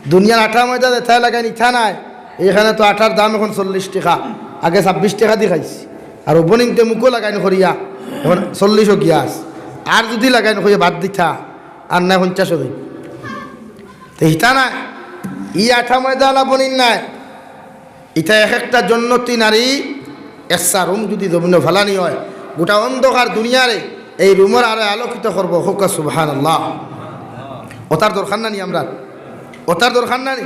দুনিয়ার আটা ময়দা যেতায় লাগাইন ইতা নায়। এইখানে তো আটার দাম এখন চল্লিশ টেকা, আগে ছাব্বিশ টেকা দি খাইছি। আর ও বনিনতে মুখো লাগাইন করিয়া এখন চল্লিশও গিয়া আছে। আর যুদি লাগাইন কইয়া বাদ দিতা, আর নায় পঞ্চাশও দিন। তে ইতা নায়, ই আটা ময়দাআলা বনিন নায়। ইতা এক একটা জন্নতি নারী, একটা রুম যুদি জমিনো ফালানি হয়, গোটা অন্ধকার দুনিয়ারে এই রুমর আলোয় আলোকিত করবো। কউক্কা সুবহানাল্লাহ। অতার দরকার না নি আমরার? অতার দরকার না নি?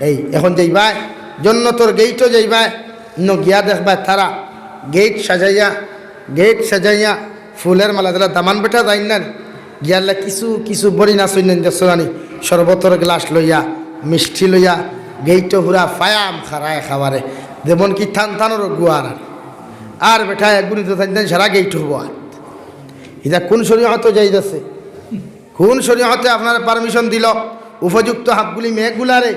এই এখন যাইবায়, জন্নতর গেইটো যাইবায়, ন গিয়া দেখবায় তারা গেইট সাজাইয়া, গেইট সাজাইয়া ফুলর মালা দিলা, দামান বেটা যাইন না নি? গিয়ালে কিছু কিছু বড়ি না চইলেন যে সোনানি, শরবতর গ্লাস লইয়া, মিষ্টি লইয়া, গেইটো পুরা ফায়াম খাড়ায় খাবারে, যেমন কি থান থানর গুয়ার আর। আর বেটা এক গুণিত থান থান সারা গেইট হবো আর। ইতা কুন শরীয়তো জায়েজ আছে? কুন শরীয়তে আপনারে পারমিশন দিলো উপযুক্ত হাবগুলি মেয়েগুলারে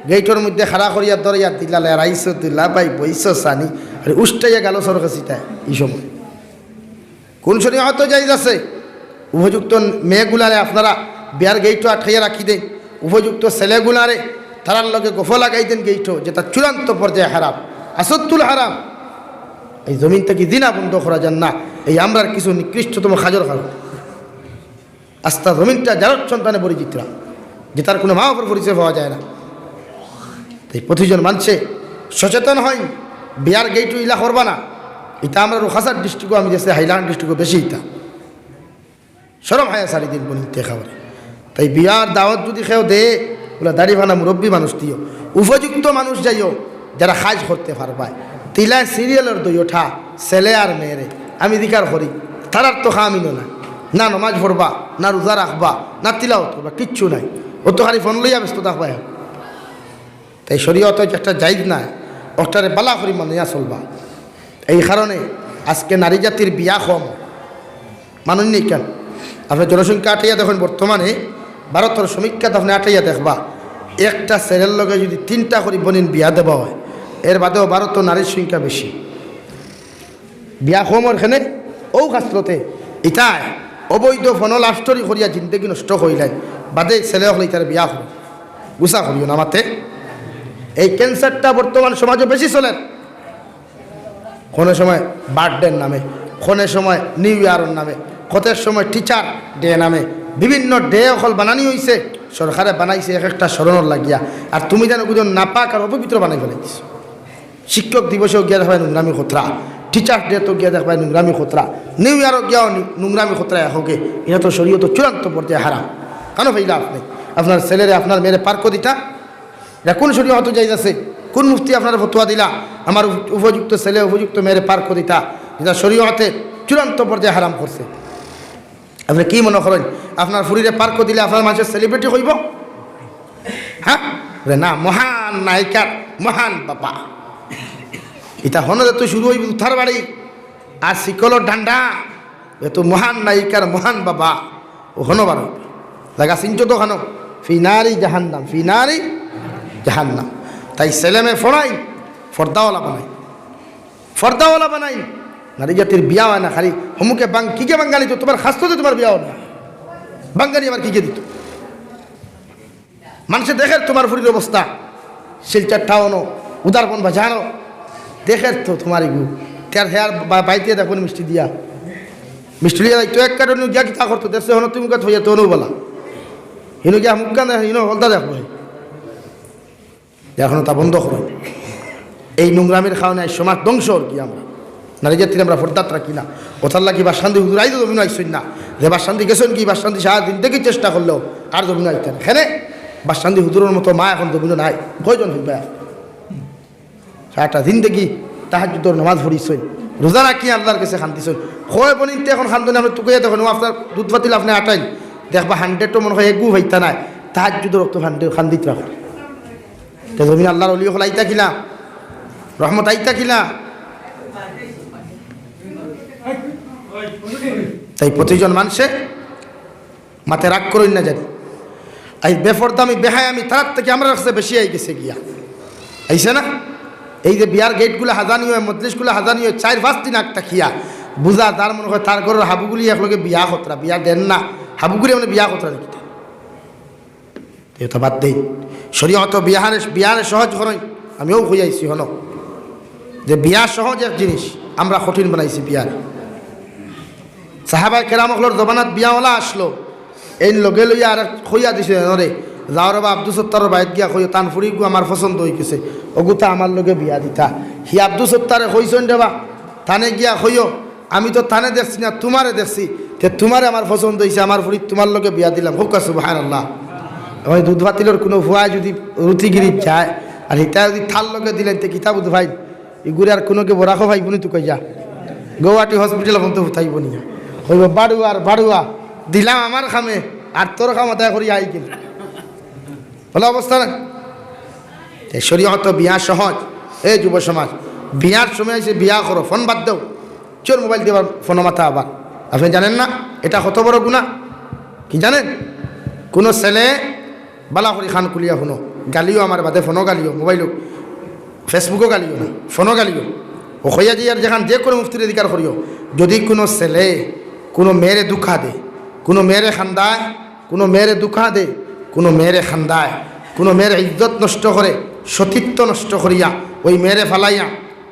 গেইটর মধ্যে খাড়া করিয়া ধরাইয়া দিলা, "লেরাইছো দিলা ভাই, বইছো সানি।" আরে উষ্টাইয়া গেল সরকাসিতায় এই সময়। কুন শরীয়তো জায়েজ আছে? উপযুক্ত মেয়েগুলারে আপনারা বিয়ার গেইটো আটকাইয়া রাখি দেন, উপযুক্ত ছেলেগুলারে তারার লগে গফ লাগাই দেন গেইটো, যেটা চূড়ান্ত পর্যায়ে হারাম, আসত্তুল হারাম। এই জমিন থাকি জিনা বন্ধ করা যার না। এই আমরার কিছু নিকৃষ্টতম কাজর কারণে আস্তা জমিনটা জারত সন্তানে ভরি দিতরা, যেটার কুনু মা বাপর পরিচয় পাওয়া যায় না। তাই প্রতিজন মানষে সচেতন হইন, বিয়ার গেইটো ইলা করবা না। ইতা আমরার খাছার ডিস্ট্রিক্টো আমি দেখছি, হাইল্যান্ড ডিস্ট্রিক্টো বেশি ইতা। শরম হায়া ছাড়ি দিন বনিনতে খাবারে। তাই বিয়ার দাওয়াত যুদি কেউ দে, অউলা দাড়িফানা মুরব্বি মানুষ দিও, উপযুক্ত মানুষ যাইও, যারা কাজ করতে পারবায়। তিলায় সিরিয়ালর দুইওটা, ছেলে আর মেয়েরে, আমি জিকার করি, তারার তো কামই না, না নমাজ পড়বা, না রোজা রাখবা, না তিলাওয়াত করবা, কিচ্ছু নাই। ও তো খালি ফোন লইয়া ব্যস্ত থাকবা। তাই শরীয়তো একটা জায়েজ নায়, অটারে বালা করি মানিয়া চলবা। এই কারণে আজকে নারী জাতির বিয়া কম। মানুষ নেই কেন? আপনে জনসংখ্যা আটাইয়া দেখইন, বর্তমানে ভারতর সমীক্ষাত আপনে আটাইয়া দেখবা, একটা ছেলের লগে যুদি তিনটা করি বনিন বিয়া দেওয়া হয়, এর বাদেও ভারতর নারীর সংখ্যা বেশি। বিয়া কমর কেনে, অউ খাছলতে ইতায় অবৈধ ফোনো লাভ স্টোরি করিয়া জিন্দেগি নষ্ট করিলাইন, বাদে ছেলে অকলে ইতারে বিয়া করে গুছা করিও না মাতে। এই ক্যান্সারটা বর্তমান সমাজে বেশি চলের। কোনো সময় বার্থডের নামে, কোনো সময় নিউ ইয়ারর নামে, কত সময় টিচার ডে নামে, বিভিন্ন ডে অকল বানানি হইছে, সরকারে বানাইছে এক একটা স্মরণর লাগিয়া। আর তুমি যেন বুঝো নাপাক আর অপবিত্র বানাই ফেলাইছো। শিক্ষক দিবসেও গিয়া দেখবায় নোংরামি খতরা, টিচার্স ডেতেও গিয়া দেখবায় নোংরামি খতরা, নিউ ইয়ারও গিয়াও নি-, নোংরামি খতরা এককে। ইটা তো শরীয়তো চূড়ান্ত পর্যায়ে হারাম। কেন ভাইলা আপনি আপনার ছেলেরে, আপনার মেয়েরে পার্কো দিতা? ইটা কোন শরীয়তো জায়েজ আছে? কোন মুফতি আপনারে ফতোয়া দিলা আমার উপ-, উপযুক্ত ছেলে, উপযুক্ত মেয়েরে পার্কো দিতা, যেটা শরীয়তে চূড়ান্ত পর্যায়ে হারাম করছে? আপনি কি মনে করেন, আপনার ফুরিরে পার্কো দিলে আপনার মানষে সেলিব্রিটি কইবো? হ্যাঁ? বলে, "না, মহান নায়িকার মহান বাবা।" ইটা হনো যে তুই শুরু হইবি উঠার বাড়ি আর শিকলর ডান্ডা, এ তো মহান নায়িকার মহান বাবা। ও হনো বারো জাগা চিনছো তো খানো, ফিনারি জাহান্নাম, ফিনারি জাহান্নাম। তাই ছেলে মেয়ে ফড়াই, ফর্দাওয়ালা বানাই, ফর্দাওয়ালা বানাই। নারী জাতির বিয়া হয় না খালি হমুকে বাং-, কিকে বাঙ্গালি তো তোমার খাস তো তোমার বিয়া হয় না, বাঙ্গালি আবার কিকে দিত? মানষে দেখের তোমার ফুরির অবস্থা, শিলচর টাউনো, উদারবন বাজারো, দেখের তো তোমার এগু। তার হেয়ার বা-, বাইতে দেখুন মিষ্টি দিয়া, মিষ্টি লিয়া যাইতো এক কার্টুন গিয়া কিতা করতো, দেখছে হনো তুমি কত হইয়া তো বলা, হিনো গিয়া মুখ কান হিনো হলদা দেখবো। এখন তা বন্ধ করো। এই নোংরামির কারণে আজ সমাজ ধ্বংস অর কি আমরা। নারী জাতির আমরা ফর্দাত রাখি না। ওতার লাগি বাসকান্দি হুজুর আইজ জমিন আইসইন না। যে বাসকান্দি গেছেন কি, বাসকান্দি সারা দিন থেকে চেষ্টা করলেও আর জমিন আইতেন। এখানে বাসকান্দি হুজুরের মতো মা এখন জমিনও নাই। কয়জন হইবা? সারাটা জিন্দেগি তাহাজ্জুদর নামাজ পড়িছইন, রোজা রাখি আল্লাহর কাছে কান্দিছইন। কয় বনিতে এখন কান্দনে আপনি তুকাইয়া দেখুন, ও আপনার দুধ পাতিল আপনি আটাইন, দেখবা হান্ড্রেডও মনে হয় এগু হইতা নাই, তাহাজ্জুদর রক্ত হান্ড্রেড কান্দিত রাখো। তে জমিন আল্লাহর অলি হকল আইতা কিলা, রহমত আইতা কিলা। তাই প্রতিজন মানষে মাতে রাগ করইন না জানি। এই বেফর্দামি, বেহায়ামি তারার থেকে আমরা রাখছে বেশি আই গেছে গিয়া। আইছে না? এই যে বিয়ার গেটগুলা হাজানি হয়, মজলিসগুলা হাজানি হয়, চার পাঁচ দিন আগ থাকিয়া বুঝা, তার মনে হয় তার ঘরের হাবুগুলি একলগে বিয়া খতরা, বিয়া দেন না, হাবুগুলি মানে বিয়া খতরা দেখি। তে ওটা বাদ দেই। শরীয়ত বিয়ারে, বিয়ারে সহজ করইন। আমিও কই আইছি হনো যে বিয়া সহজ এক জিনিস, আমরা কঠিন বানাইছি বিয়ারে। সাহাবায়ে কেরাম অকলর জমানাত বিয়াওয়ালা আসলো, এইন লগে লইয়া আর কইয়া দিছে, "এনরে, যাও রে বা, আব্দুস সত্তারর বাড়িত গিয়া কইও, তান ফুড়িগু আমার পছন্দ হই গেছে, ওগুতা আমার লগে বিয়া দিতা।" হি আব্দুস সত্তারে কইছইন রে বা, তানে গিয়া কইও, "আমি তো তানে দেখছি না, তোমারে দেখছি, তে তোমারে আমার পছন্দ হইছে, আমার ফুড়ি তোমার লগে বিয়া দিলাম।" কউক্কা সুবহানাল্লাহ। ওই দুধ পাতিলর কোনো ফুয়া যদি রুটিগিরিত যায়, আর হিতা যদি তার লগে দিলেন, তে কিতা বুঝ ভাই? ইগুরে আর কুনুকে বরাকো পাইবো নি তুকাইয়া। গৌহাটি হসপিটাল পর্যন্ত ফুতাইবো নিয়া। কইবো, "বাড়ুয়া আর বাড়ুয়া, দিলাম আমার কামে, আর তোর কাম আদায় করি আই গেল।" ভালা অবস্থা না? তে শরীয়ত বিয়া সহজ। এ যুব সমাজ, বিয়ার সময় আইছে, বিয়া করো, ফোন বাদ দেও। চোর মোবাইল দিয়ে আবার ফোন মাথা আবার। আপনি জানেন না এটা কত বড় গুনাহ? কি জানেন? কোনো ছেলে বালা করি কান খুলিয়া হুনো, গালিও আমার বাদে, ফোনও গালিও, মোবাইলও, Facebookও গালিও না, ফোনও গালিও। ও কইয়া যে আর যেখান যে কোনো মুফতির অধিকার করিও, যদি কোনো ছেলে কোনো মেয়েরে ধোঁকা দে, কোনো মেয়েরে কান্দায়, কোনো মেয়েরে ধোঁকা দে, কোনো মেয়েরে কান্দায়, কোনো মেয়ের ইজ্জত নষ্ট করে, সতীত্ব নষ্ট করিয়া, ওই মেয়েরে ফালাইয়া,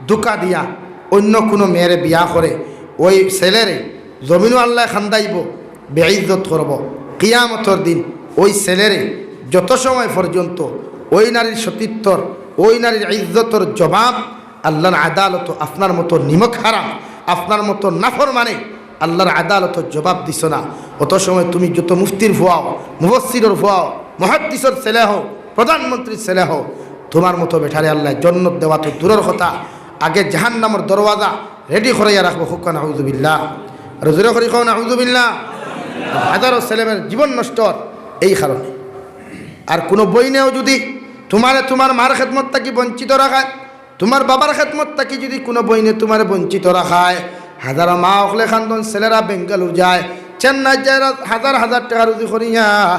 ধোঁকা দিয়া অন্য কোনো মেয়েরে বিয়া করে, ওই ছেলেরে জমিনও আল্লায় কান্দাইবো, বেইজ্জত করবো। কিয়ামতর দিন ওই ছেলেরে যত সময় পর্যন্ত ওই নারীর সতীত্বর, ওই নারীর ইজ্জতর জবাব আল্লাহর আদালতো আপনার মতো নিমক হারাম, আপনার মতো নাফরমানে আল্লাহর আদালতো জবাব দিছো না, অত সময় তুমি যত মুফতির ফুয়াও, মুফাসসিরর ফুয়াও, মুহাদ্দিসর ছেলে হও, প্রধানমন্ত্রীর ছেলে হও, তোমার মতো বেটারে আল্লায় জন্নত দেওয়া তো দূরর কথা, আগে জাহান্নামর দরওয়াজা রেডি করাইয়া রাখবো। কউক্কা নাউজুবিল্লাহ। আর জোরে করি কও নাউজুবিল্লাহ। হাজারো ছেলেমেয়ের জীবন নষ্ট অর এই কারণে। আর কোনো বইনেও যদি তোমারে তোমার মার খেদমত থাকি বঞ্চিত রাখায়, তোমার বাবার খেদমত থাকি যদি কোনো বইনে তোমারে বঞ্চিত রাখায়, হাজারো মা অকলে কান্দন, ছেলেরা বেঙ্গালুর যায়, চেন্নাই যায়, হাজার হাজার টেকা রুজি করিয়া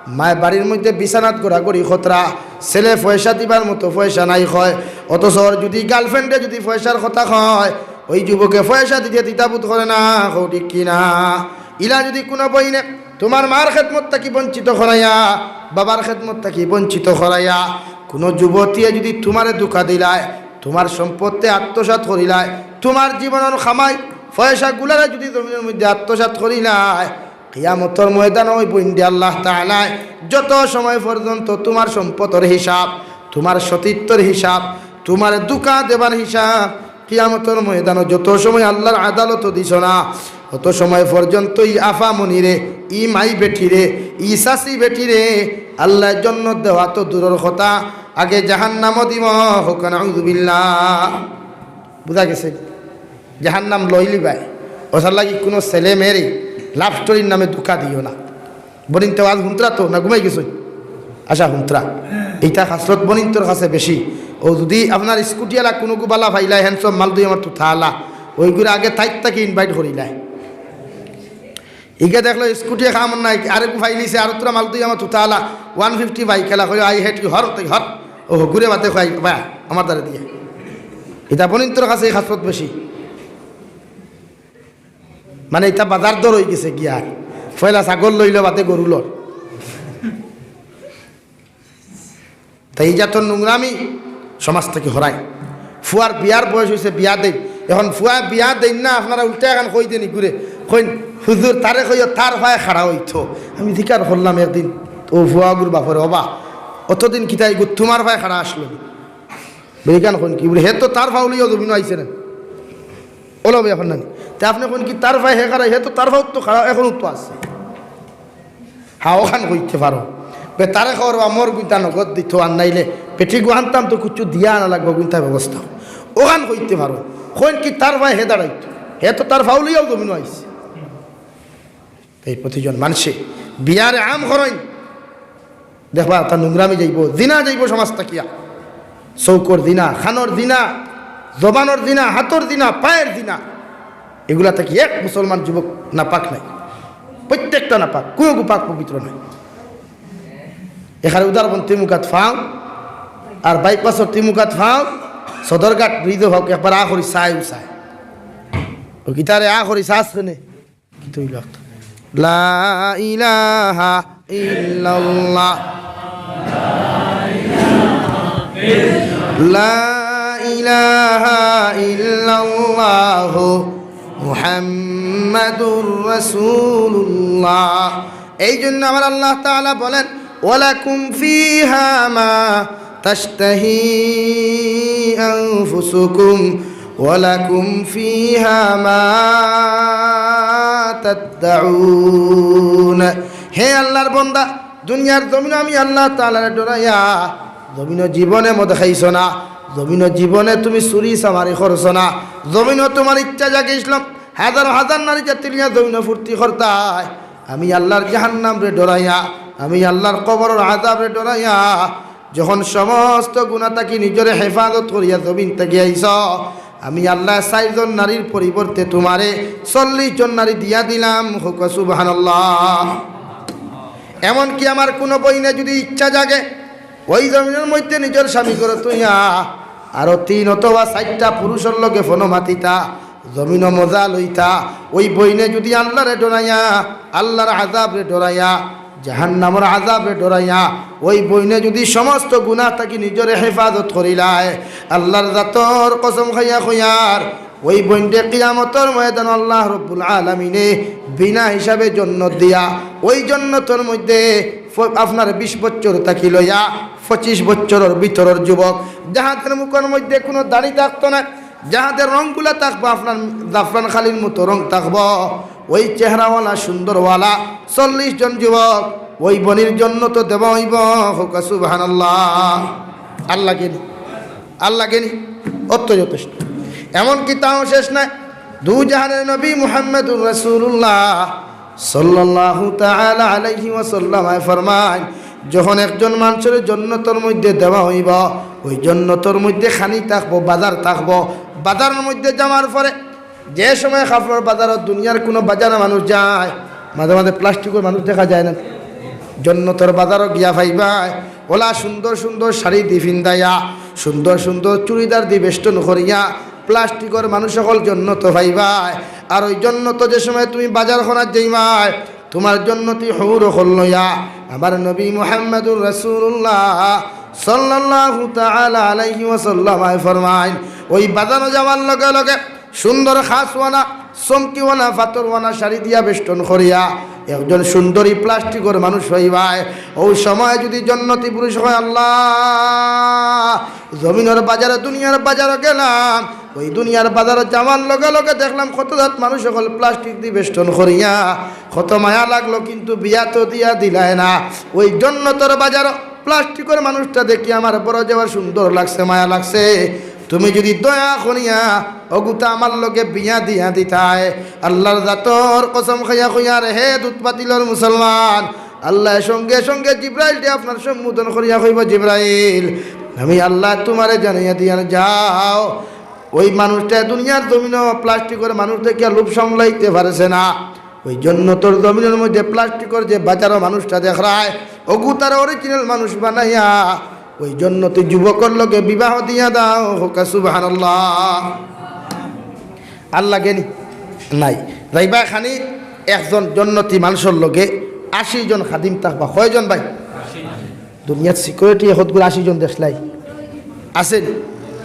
মায় বাড়ির মধ্যে বিছানাত গড়াগড়ি খতরা, ছেলে পয়সা দিবার মতো পয়সা নাই কয়, অথচ ওর যদি গার্লফ্রেন্ডে যদি পয়সার কথা কয়, ওই যুবকে পয়সা দিতে দ্বিধাবোধ করে না, কও ঠিক কি না? ইলা যুদি কুনু বইনে তুমার মার খেদমত থাকি বঞ্চিত করাইয়া, বাবার খেদমত থাকি বঞ্চিত করাইয়া, কুনু যুবতীয়ে যুদি তুমারে ধুকা দিলায়, তুমার সম্পদরে আত্মসাৎ করিলায়, তুমার জীবনর কামাই পয়সাগুলারে যুদি জমিনর মধ্যে আত্মসাৎ করিলায়, কিয়ামতর ময়দানো ওই বইনরে আল্লাহ তাআলায় যত সময় পর্যন্ত তুমার সম্পদর হিসাব, তুমার সতীত্বর হিসাব, তুমারে ধুকা দেবার হিসাব, কিয়ামতর ময়দানো যত সময় আল্লাহর আদালতো দিছো না, অত সময় পর্যন্ত ই আফা মনিরে, ই মাই বেটিরে, ই চাচি বেটিরে আল্লায় জন্নত দেওয়া তো দূরর কথা, আগে জাহান্নামো দিবো। কউক্কা নাউজুবিল্লাহ। বুঝা গেছে? জাহান্নাম লইলিবায়। অতার লাগি কুনু ছেলে মেয়েরে লাভ স্টোরির নামে ধুকা দিও না। বইনতে ওয়াজ হুনতরা তো না ঘুমাই গেছো? আচ্ছা, হুনতরা। ইতা খাসলত বইনতর কাছে বেশি। অউ যুদি আপনার স্কুটিআলা কুনুগু বালা পাইলায়, হ্যান্ডসাম মালদুই আমার তুতাআলা, ওইগুরে আগে তাইর থাকি invite করিলায়। ইগে দেখলো স্কুটিয়ে কাম নাই, আরেকগু পাইলিছে, আরো তুরা মালদুই আমার তুতাআলা, ওয়ান ফিফটি বাইকআলা, কইলো, "আই হেট ইউ, হর তুই হর।" ও ঘুরে বাতে কয়, "বা, আমার দ্বারে দিয়া।" ইতা বইনতর কাছে ই খাসলত বেশি। মানে, ইতা বাজার দর অইগেছে গিয়া। পয়লা ছাগল লইলো, বাদে গরু লর। তাই ই জাতর নোংরামি সমাজ থাকি হরাই। ফুয়ার বিয়ার বয়স অইছে, বিয়া দেইন। এখন ফুয়া বিয়া দেইন না, আপনারা উল্টা এখান কই দেন ইগুরে। কইন, "হুজুর, তারে কইও, তার পায়ে খাড়া অইতো।" আমি জিকার করলাম একদিন, অউ ফুয়াগুর বাপরে, "ওবা, অতদিন কিতা ইগু তুমার পায়ে খাড়া আছলো নি?" বুলে, "ইখান কইন কি?" বুলে, "হে তো তার পাও লইয়াউ জমিনো আইছে না।" ওলা ভাই, আপনার নানি। তে আপনে কইন কি তার পায়ে হে খাড়া, হে তো তার পাও তো খাড়া, এখনো তো আছে। হ্যাঁ, অখান কইতে পারো। বে তারে কওর বা মোর গুইনতা নগদ দিতো, আর নাইলে বেটিগু আনতাম তো কুচ্ছু দিয়া আনা লাগবো, গুইনতা ব্যবস্থা। অখান কইতে পারো। কইন কি তার পায়ে হে দাঁড়াইতো। হে তো তার পাও লইয়াউ জমিনো আইছে। তাই প্রতিজন মানষে বিয়ারে আম করইন, দেখবা তার নোংরামি যাইবো, জিনা যাইবো সমাজ থাকিয়া। চউখর জিনা, কানর জিনা, জবানর জিনা, হাতর জিনা, পায়ের জিনা, ইগুলা থাকি এক মুসলমান যুবক নাপাক নাই, প্রত্যেকটা নাপাক, কুনুগু পাক পবিত্র নাই। এখানে উদারবন তিমুকাত ফাও, আর বাইপাসর তিমুকাত ফাও, সদরঘাট ব্রিজও হউক, একবার আ করি চাই উচাই। ও কিতারে আ করি চাস কেনে? কিতা অইলো? লা ইলাহা ইল্লাল্লাহ। লা ইলাহা ইল্লাল্লাহু মুহাম্মাদুর রাসূলুল্লাহ। এই জন্য আমার আল্লাহ তাআলা বলেন, "ওয়ালাকুম ফিহা মা তাশতাহি আনফুসুকুম, ওয়ালাকুম ফিহা মা তাদ্দাউন।" হে আল্লাহর বান্দা, দুনিয়ার জমিনো আমি আল্লাহ তাআলারে ডরাইয়া জমিনো জীবনে মদ খাইছো না, জমিনো জীবনে তুমি চুরি চামারি করছো না, জমিনো তুমার ইচ্ছা জাগিছিল, হাজার হাজার নারী জাতি লইয়া জমিনো ফুর্তি করতায়। আমি আল্লাহর জাহান্নামরে ডরাইয়া, আমি আল্লাহর কবরর আযাবরে ডরাইয়া, যখন সমস্ত গুনা থাকি নিজরে হেফাজত করিয়া জমিন থাকি আইছো, আমি আল্লায় চাইরজন নারীর পরিবর্তে তুমারে চল্লিশ জন নারী দিয়া দিলাম। কউক্কা সুবহানাল্লাহ। এমনকি আমার কুনু বইনে যুদি ইচ্ছা জাগে, ওই জমিনর মধ্যে নিজর স্বামী ঘরো থইয়া আরো তিন অথবা চাইরটা পুরুষর লগে ফোনো মাতিতা, জমিনো মজা লইতা, ওই বইনে যুদি আল্লাহরে ডরাইয়া, আল্লাহর আযাবরে ডরাইয়া, জাহান্নামর আযাবরে ডরাইয়া, ওই বইনে যুদি সমস্ত গুনা থাকি নিজরে হেফাজত করিলায়, আল্লাহর জাতর কসম খাইয়া কইয়ার, ওই বইনরে কিয়ামতর ময়দানো আল্লাহ রব্বুল আলামিনে বিনা হিসাবে জন্নত দিয়া, ওই জন্নতর মধ্যে ফ-, আপনার বিশ বছর থাকি লইয়া পঁচিশ বছরর ভিতরর যুবক, যাহাদের মুখর মধ্যে কুনু দাড়ি থাকতো না, যাহাদের রংগুলা থাকবো আপনার জাফরান কালির মতো রং থাকবো, ওই চেহারাওয়ালা সুন্দরওয়ালা চল্লিশ জন যুবক, ওই বইনর জন্নতো দেওয়া অইবো। কউক্কা সুবহানাল্লাহ। আর লাগেনি? আর লাগেনি? অত যথেষ্ট। এমনকি তাও শেষ নায়, দুজাহানের নবী মুহাম্মাদুর রাসূলুল্লাহ সাল্লাল্লাহু তাআলা আলাইহি ওয়াসাল্লাম ফরমাইন, যখন একজন মানষরে জন্নতর মধ্যে দেওয়া অইবো, ওই জন্নতর মধ্যে খানি থাকবো, বাজার থাকবো। বাজারর মধ্যে যাওয়ার পরে যে সময় কাপড়র বাজারো দুনিয়ার কুনু বাজারো মানুষ যায়, মাঝে মাঝে প্লাস্টিকর মানুষ দেখা যায় না, জন্নতর বাজারো গিয়া পাইবায়, ওলা সুন্দর সুন্দর শাড়ি দি ফিন্দাইয়া, সুন্দর সুন্দর চুড়িদার দি বেষ্টন করিয়া, প্লাস্টিকর মানুষ অকল জন্নত পাইবায়। আর ওই জন্নত যে সময় তুমি বাজার করাত যাইবায়, তুমার জন্নতি হুর অকল লইয়া আমার নবী মুহাম্মাদুর রাসূলুল্লাহ সাল্লাল্লাহু তাআলা আলাইহি ওয়াসাল্লাম আয় ফরমাইন, ওই বাজারো যাওয়ার লগে লগে সুন্দর খাসওয়ালা, চমকিওয়ালা, ফাতরওয়ালা শাড়ি দিয়া বেষ্টন করিয়া একজন সুন্দরী প্লাস্টিকর মানুষ পাইবায়। ওই সময় যদি জন্নতি পুরুষ কয়, "আল্লাহ, জমিনর বাজারো, দুনিয়ার বাজারো গেলাম, ওই দুনিয়ার বাজারো যাওয়ার লগে লগে দেখলাম কত জাত মানুষ অকল প্লাস্টিক দি বেষ্টন করিয়া, কত মায়া লাগলো, কিন্তু বিয়া তো দিয়া দিলায় না।" ওই জন্নতর বাজারো প্লাস্টিকর মানুষটা দেখি আমার বড় যাওয়ার সুন্দর লাগছে, মায়া লাগছে। তুমি যদি দয়া করিয়া অগুতা আমার লগে বিয়া দিয়া দিতায়, আল্লাহর জাতর কসম খাইয়া কইয়ার, হে দুধ পাতিলর মুসলমান, আল্লাহ সঙ্গে সঙ্গে জিব্রাইলরে আপনার সম্বোধন করিয়া কইবা, "জিব্রাইল, আমি আল্লাহ তুমারে জানাইয়া দিয়ার যাও, ওই মানুষটা দুনিয়ার জমিনো প্লাস্টিকর মানুষ দেখিয়া লোভ সামলাইতে পারছে না, ওই জন্নতর জমিনর মধ্যে প্লাস্টিকর যে বাজারো মানুষটা দেখরায়, অগুতার অরিজিনাল মানুষ বানাইয়া ওই জন্নতি যুবকর লগে বিবাহ দিয়া দাও।" কউক্কা সুবহানাল্লাহ। আর লাগেনি? নাই। যাইবা খানি, একজন জন্নতি মানুষর লগে আশি জন খাদিম থাকবা। কয়জন ভাই? দুনিয়াত সিকিউরিটি হতগুলো আশি জন দেশলাই আছেন,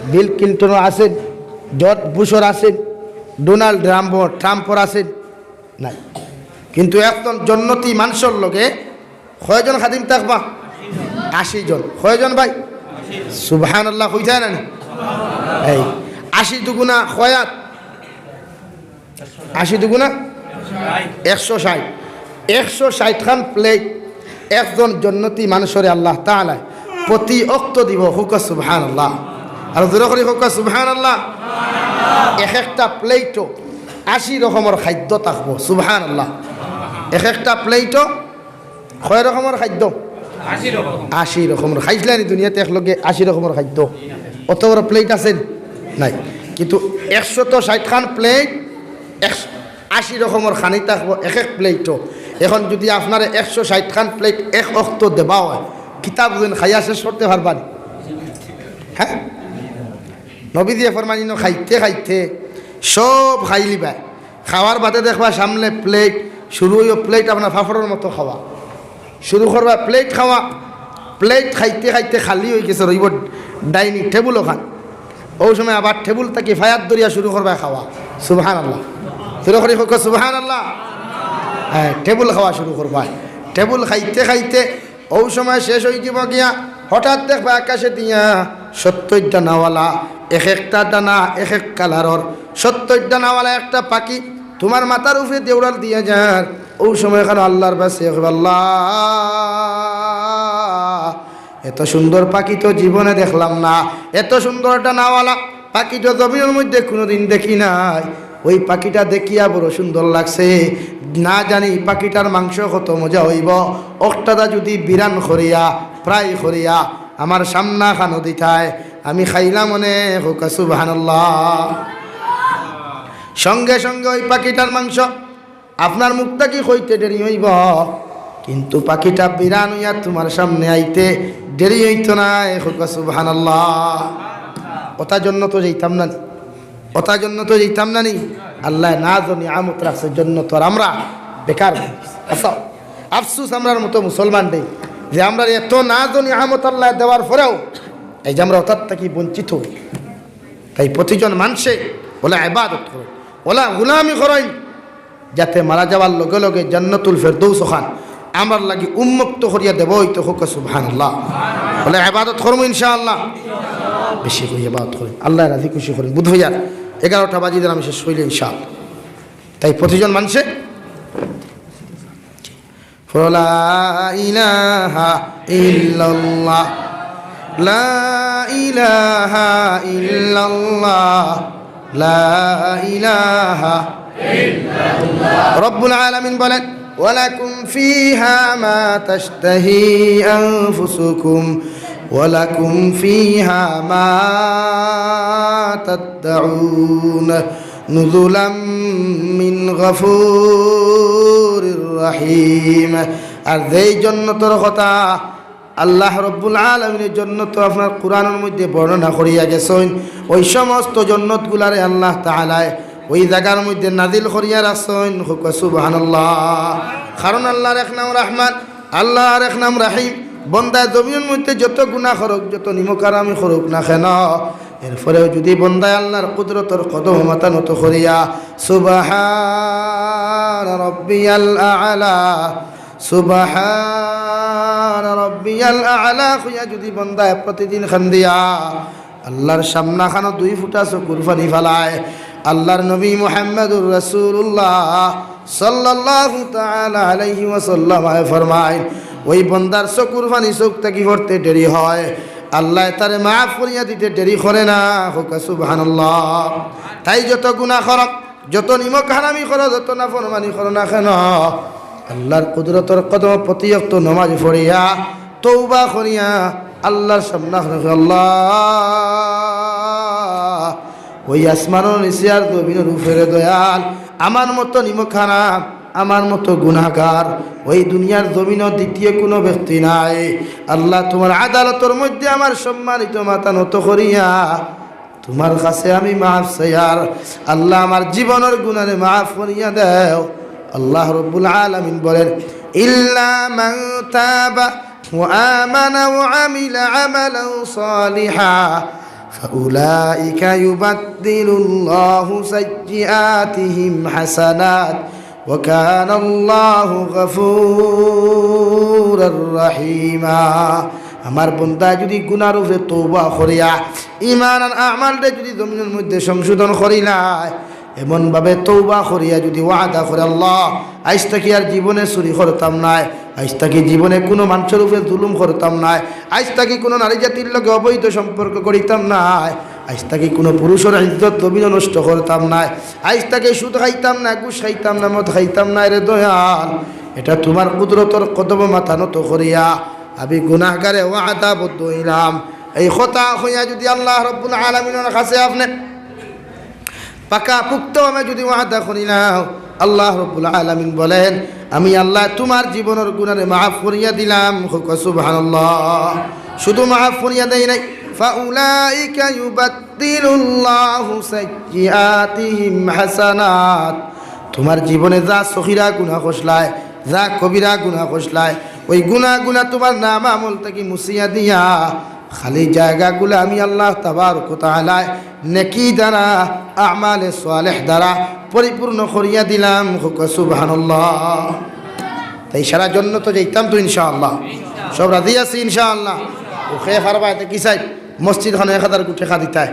বিল ক্লিন্টনও আছেন, জর্জ বুশর আছেন, ডোনাল্ড ট্রাম্পর, ট্রাম্পর আছেন, নাই। কিন্তু একজন জন্নতি মানুষর লগে কয়জন খাদিম থাকবা? আশি জন। কয়জন ভাই? সুবহানাল্লাহ কইতায় না নি? এই আশি দুগুণা কয় আত? আশি দুগুণা একশো ষাইট। একশো ষাইট খান প্লেট একজন জন্নতি মানুষরে আল্লাহ তাআলায় প্রতি অক্ত দিব। কউক্কা সুবহানাল্লাহ। আর জোরে করি কউক্কা সুবহানাল্লাহ। এক একটা প্লেটো আশি রকমর খাদ্য থাকবো। সুবহানাল্লাহ। এক একটা প্লেটো কয় রকমর খাদ্য? আশি রকম। আশি রকমর। খাইছলানি দুনিয়াত একলগে আশি রকমর খাদ্য? অত বড় প্লেট আছে নি? নাই। কিন্তু একশত ষাইট খান প্লেট, এক, আশি রকমর খানি থাকবো এক এক প্লেটো। এখন যদি আপনারে একশো ষাইট খান প্লেট এক অক্ত দেবা অয়, কিতা বুঝইন খাইয়া শেষ করতে পারবা নি? হ্যাঁ? নবীজিয়ে ফরমাইন, ইনো খাইতে খাইতে সব খাইলিবা। খাওয়ার বাদে দেখবা সামনে প্লেট, শুরু অইবো প্লেট আপনার পাপড়র মতো খাওয়া। শুরু করবা প্লেট খাওয়া, প্লেট খাইতে খাইতে খালি অইগেছে, রইবো ডাইনিং টেবুল ওখান। ওই সময় আবার টেবুল থাকি ফায়াত ধরিয়া শুরু করবা খাওয়া। সুবহানাল্লাহ। শুরু করি কউক্কা সুবহানাল্লাহ। হ্যাঁ, টেবুল খাওয়া শুরু করবা। টেবুল খাইতে খাইতে ওই সময় শেষ অইযিবো গিয়া, হঠাৎ দেখবা আকাশে দিয়া সত্তইর ডানাওয়ালা, এক একটা ডানা এক এক কালারর, সত্তইর ডানাওয়ালা একটা পাখি তুমার মাথার উপরে দেউড়াল দিয়া যার। ওই সময় খানো আল্লাহর কাছে কইবা, "আল্লাহ, এত সুন্দর পাখি তো জীবনে দেখলাম না, এত সুন্দর ডানাওয়ালা পাখি তো জমিনর মধ্যে কুনুদিন দেখি নাই।" ওই পাখিটা দেখিয়া বড় সুন্দর লাগছে। না জানি পাখিটার মাংস কত মজা অইবো। অকটাদা যদি বিরান করিয়া, ফ্রাই করিয়া আমার সামনা খানো দিতায়, আমি খাইলাম অনে। কউক্কা সুবহানাল্লাহ। সঙ্গে সঙ্গে ওই পাখিটার মাংস আপনার মুখ থাকি খাইতে দেরি অইবো, কিন্তু পাখিটা বিরান অইয়া তুমার সামনে আইতে দেরি অইতো নায়। কউক্কা সুবহানাল্লাহ। অতা জন্নতো যাইতাম না নি? অতা জন্নতো যাইতাম না নি? আল্লায় নাজ ও নিয়ামত রাখছে জন্নত, আর আমরা বেকার। আচ্ছা, আফসুস আমরার মতো মুসলমানরে, যে আমরারে এত নাজ ও নিয়ামত আল্লায় দেওয়ার পরেও এই যে আমরা অতার থাকি বঞ্চিত অই। তাই প্রতিজন মানষে অলা ইবাদত করইন, অলা গুলামি করইন, যাতে মারা যাওয়ার লগে লগে জান্নাতুল ফেরদৌস ওখান আমরার লাগি উন্মুক্ত করিয়া দেওয়া অইতো। কউক্কা সুবহানাল্লাহ। অলা ইবাদত করমু ইনশাআল্লাহ। বেশি করি ইবাদত করইন, আল্লায় রাজি খুশি করইন। বুধ ভাইয়ার এগারোটা বাজি দিলাম, শেষ অইলে ইনশাআল্লাহ। তাই প্রতিজন মানষে পড়ো, লা ইলাহা ইল্লাল্লাহ, লা ইলাহা ইল্লাল্লাহ, লা ইলাহা ইল্লাল্লাহ। রব্বুল আলামিন বলেন, "ওয়ালাকুম ফিহা মা তাশতাহি আনফুসুকুম, ওয়ালাকুম ফিহা মা তাদ্দাউন।" নুজুলাম মিন গাফুরির রাহিম। আর যেই জন্নতর কথা আল্লাহ রব্বুল আলামিনে জন্নত আপনার কোরআনর মধ্যে বর্ণনা করিয়া গেছইন। ওই সমস্ত জন্নতগুলারে আল্লাহ তাআলায় ওই জাগার মধ্যে নাজিল করিয়া রাখছইন। কউক্কা সুবহানাল্লাহ। কারণ আল্লাহর এক নাম রহমান, আল্লাহর এক নাম রাহিম। বন্দায় জমিনর মধ্যে যত গুনাহ করুক, যত নিমকহারামি করুক না কেন, এরপরেও যুদি বন্দায় আল্লাহর কুদরতর কদমো মাথা নত করিয়া সুবহান রব্বিয়াল আ'লা, সুবহান রব্বিয়াল আ'লা কইয়া যুদি বন্দায় প্রতিদিন কান্দিয়া আল্লাহর সামনাখানো দুই ফুটা চকুর পানি ফালায়, আল্লাহর নবী মুহাম্মাদুর রাসূলুল্লাহ সাল্লাল্লাহু তাআলা আলাইহি ওয়াসাল্লাম ফরমাইন, ওই বন্দার চকুর পানি চউখ থাকি পড়তে দেরি হয়, আল্লায় তারে মাফ করিয়া দিতে দেরি করে না। কউক্কা সুবহানাল্লাহ। তাই যত গুনাহ করো, যত নিমকহারামি করো, যত নাফরমানি করো না কেন, আল্লাহর কুদরতর কদমো প্রতি ওয়াক্ত নমাজ পড়িয়া তওবা করিয়া আল্লাহর সামনাখানো, আল্লাহ, ওই আসমানর নিচে আর জমিনর উপরে দয়াল, আমার মতো নিমকহারাম, আমার মতো গুনাহগার, ওই দুনিয়ার জমিনো দ্বিতীয় কোনো ব্যক্তি নাই। আল্লাহ, তুমার আদালতর মধ্যে আমার সম্মানিত মাথা নত করিয়া তুমার কাছে আমি মাফ চাইয়ার। আল্লাহ, আমার জীবনর গুনারে মাফ করিয়া দেও। আল্লাহ রব্বুল আলামিন বলেন, ইল্লা মান তাবা ওয়া আমানা ওয়া আমিলা আমালান সালিহা ফাউলাইকা ইউবাদদিলুল্লাহু সাইয়্যিআতিহিম হাসানাত ওয়া কানাল্লাহু গাফুরার রাহিমা। আমার বন্দায় যুদি গুনার উপরে তওবা করিয়া, ঈমান আর আমালরে যুদি জমিনর মধ্যে সংশোধন করিলায়, এমনভাবে তওবা করিয়া যুদি ওয়াদা করে, আল্লাহ, আইজ থাকি আর জীবনে চুরি করতাম নায়, আইজ থাকি জীবনে কোনো মানষর উপরে জুলুম করতাম নায়, আইজ থাকি কোনো নারী জাতির লগে অবৈধ সম্পর্ক করিতাম নায়, আইজ থাকি কোনো পুরুষর ইজ্জত জমিনো নষ্ট করতাম নায়, আইজ থাকি সুদ খাইতাম না, ঘুষ খাইতাম না, মদ খাইতাম না, রে দয়াল, এটা তুমার কুদরতর কদমো মাথা নত করিয়া আমি গুনাহগারে ওয়াদাবদ্ধ অইলাম। এই কথা কইয়া যুদি আল্লাহ রব্বুল আলামিনর কাছে আপনে পাকা পুক্তভাবে যুদি ওয়াদা করিলাও, আল্লাহ রব্বুল আলামিন বলেন, আমি আল্লাহ তুমার জীবনর গুনারে মাফ করিয়া দিলাম। কউক্কা সুবহানাল্লাহ। শুধু মাফ করিয়া দেয় নাই, ফাউলাইকা ইউবাদদিলুল্লাহু সাইয়্যিআতিহিম হাসানাত। তুমার জীবনে যা সগীরা গুনা করছলায়, যা কবিরা গুনা করছলায়, ওই গুনাগুলা তুমার নাম আমল থাকি মুছিয়া দিয়া খালি জাগাগুলা আমি আল্লাহ তাবারক ওয়া তাআলায় নেকি দ্বারা, আমালে সালেহ দ্বারা পরিপূর্ণ করিয়া দিলাম। কউক্কা সুবহানাল্লাহ। তাই সারা জন্নতো যাইতাম তো ইনশাআল্লাহ। সব রাজি আছি ইনশাআল্লাহ? ও খে ফারবা এতে কি চাই? মসজিদ খানো এক হাজার কোটি খা দিতায়।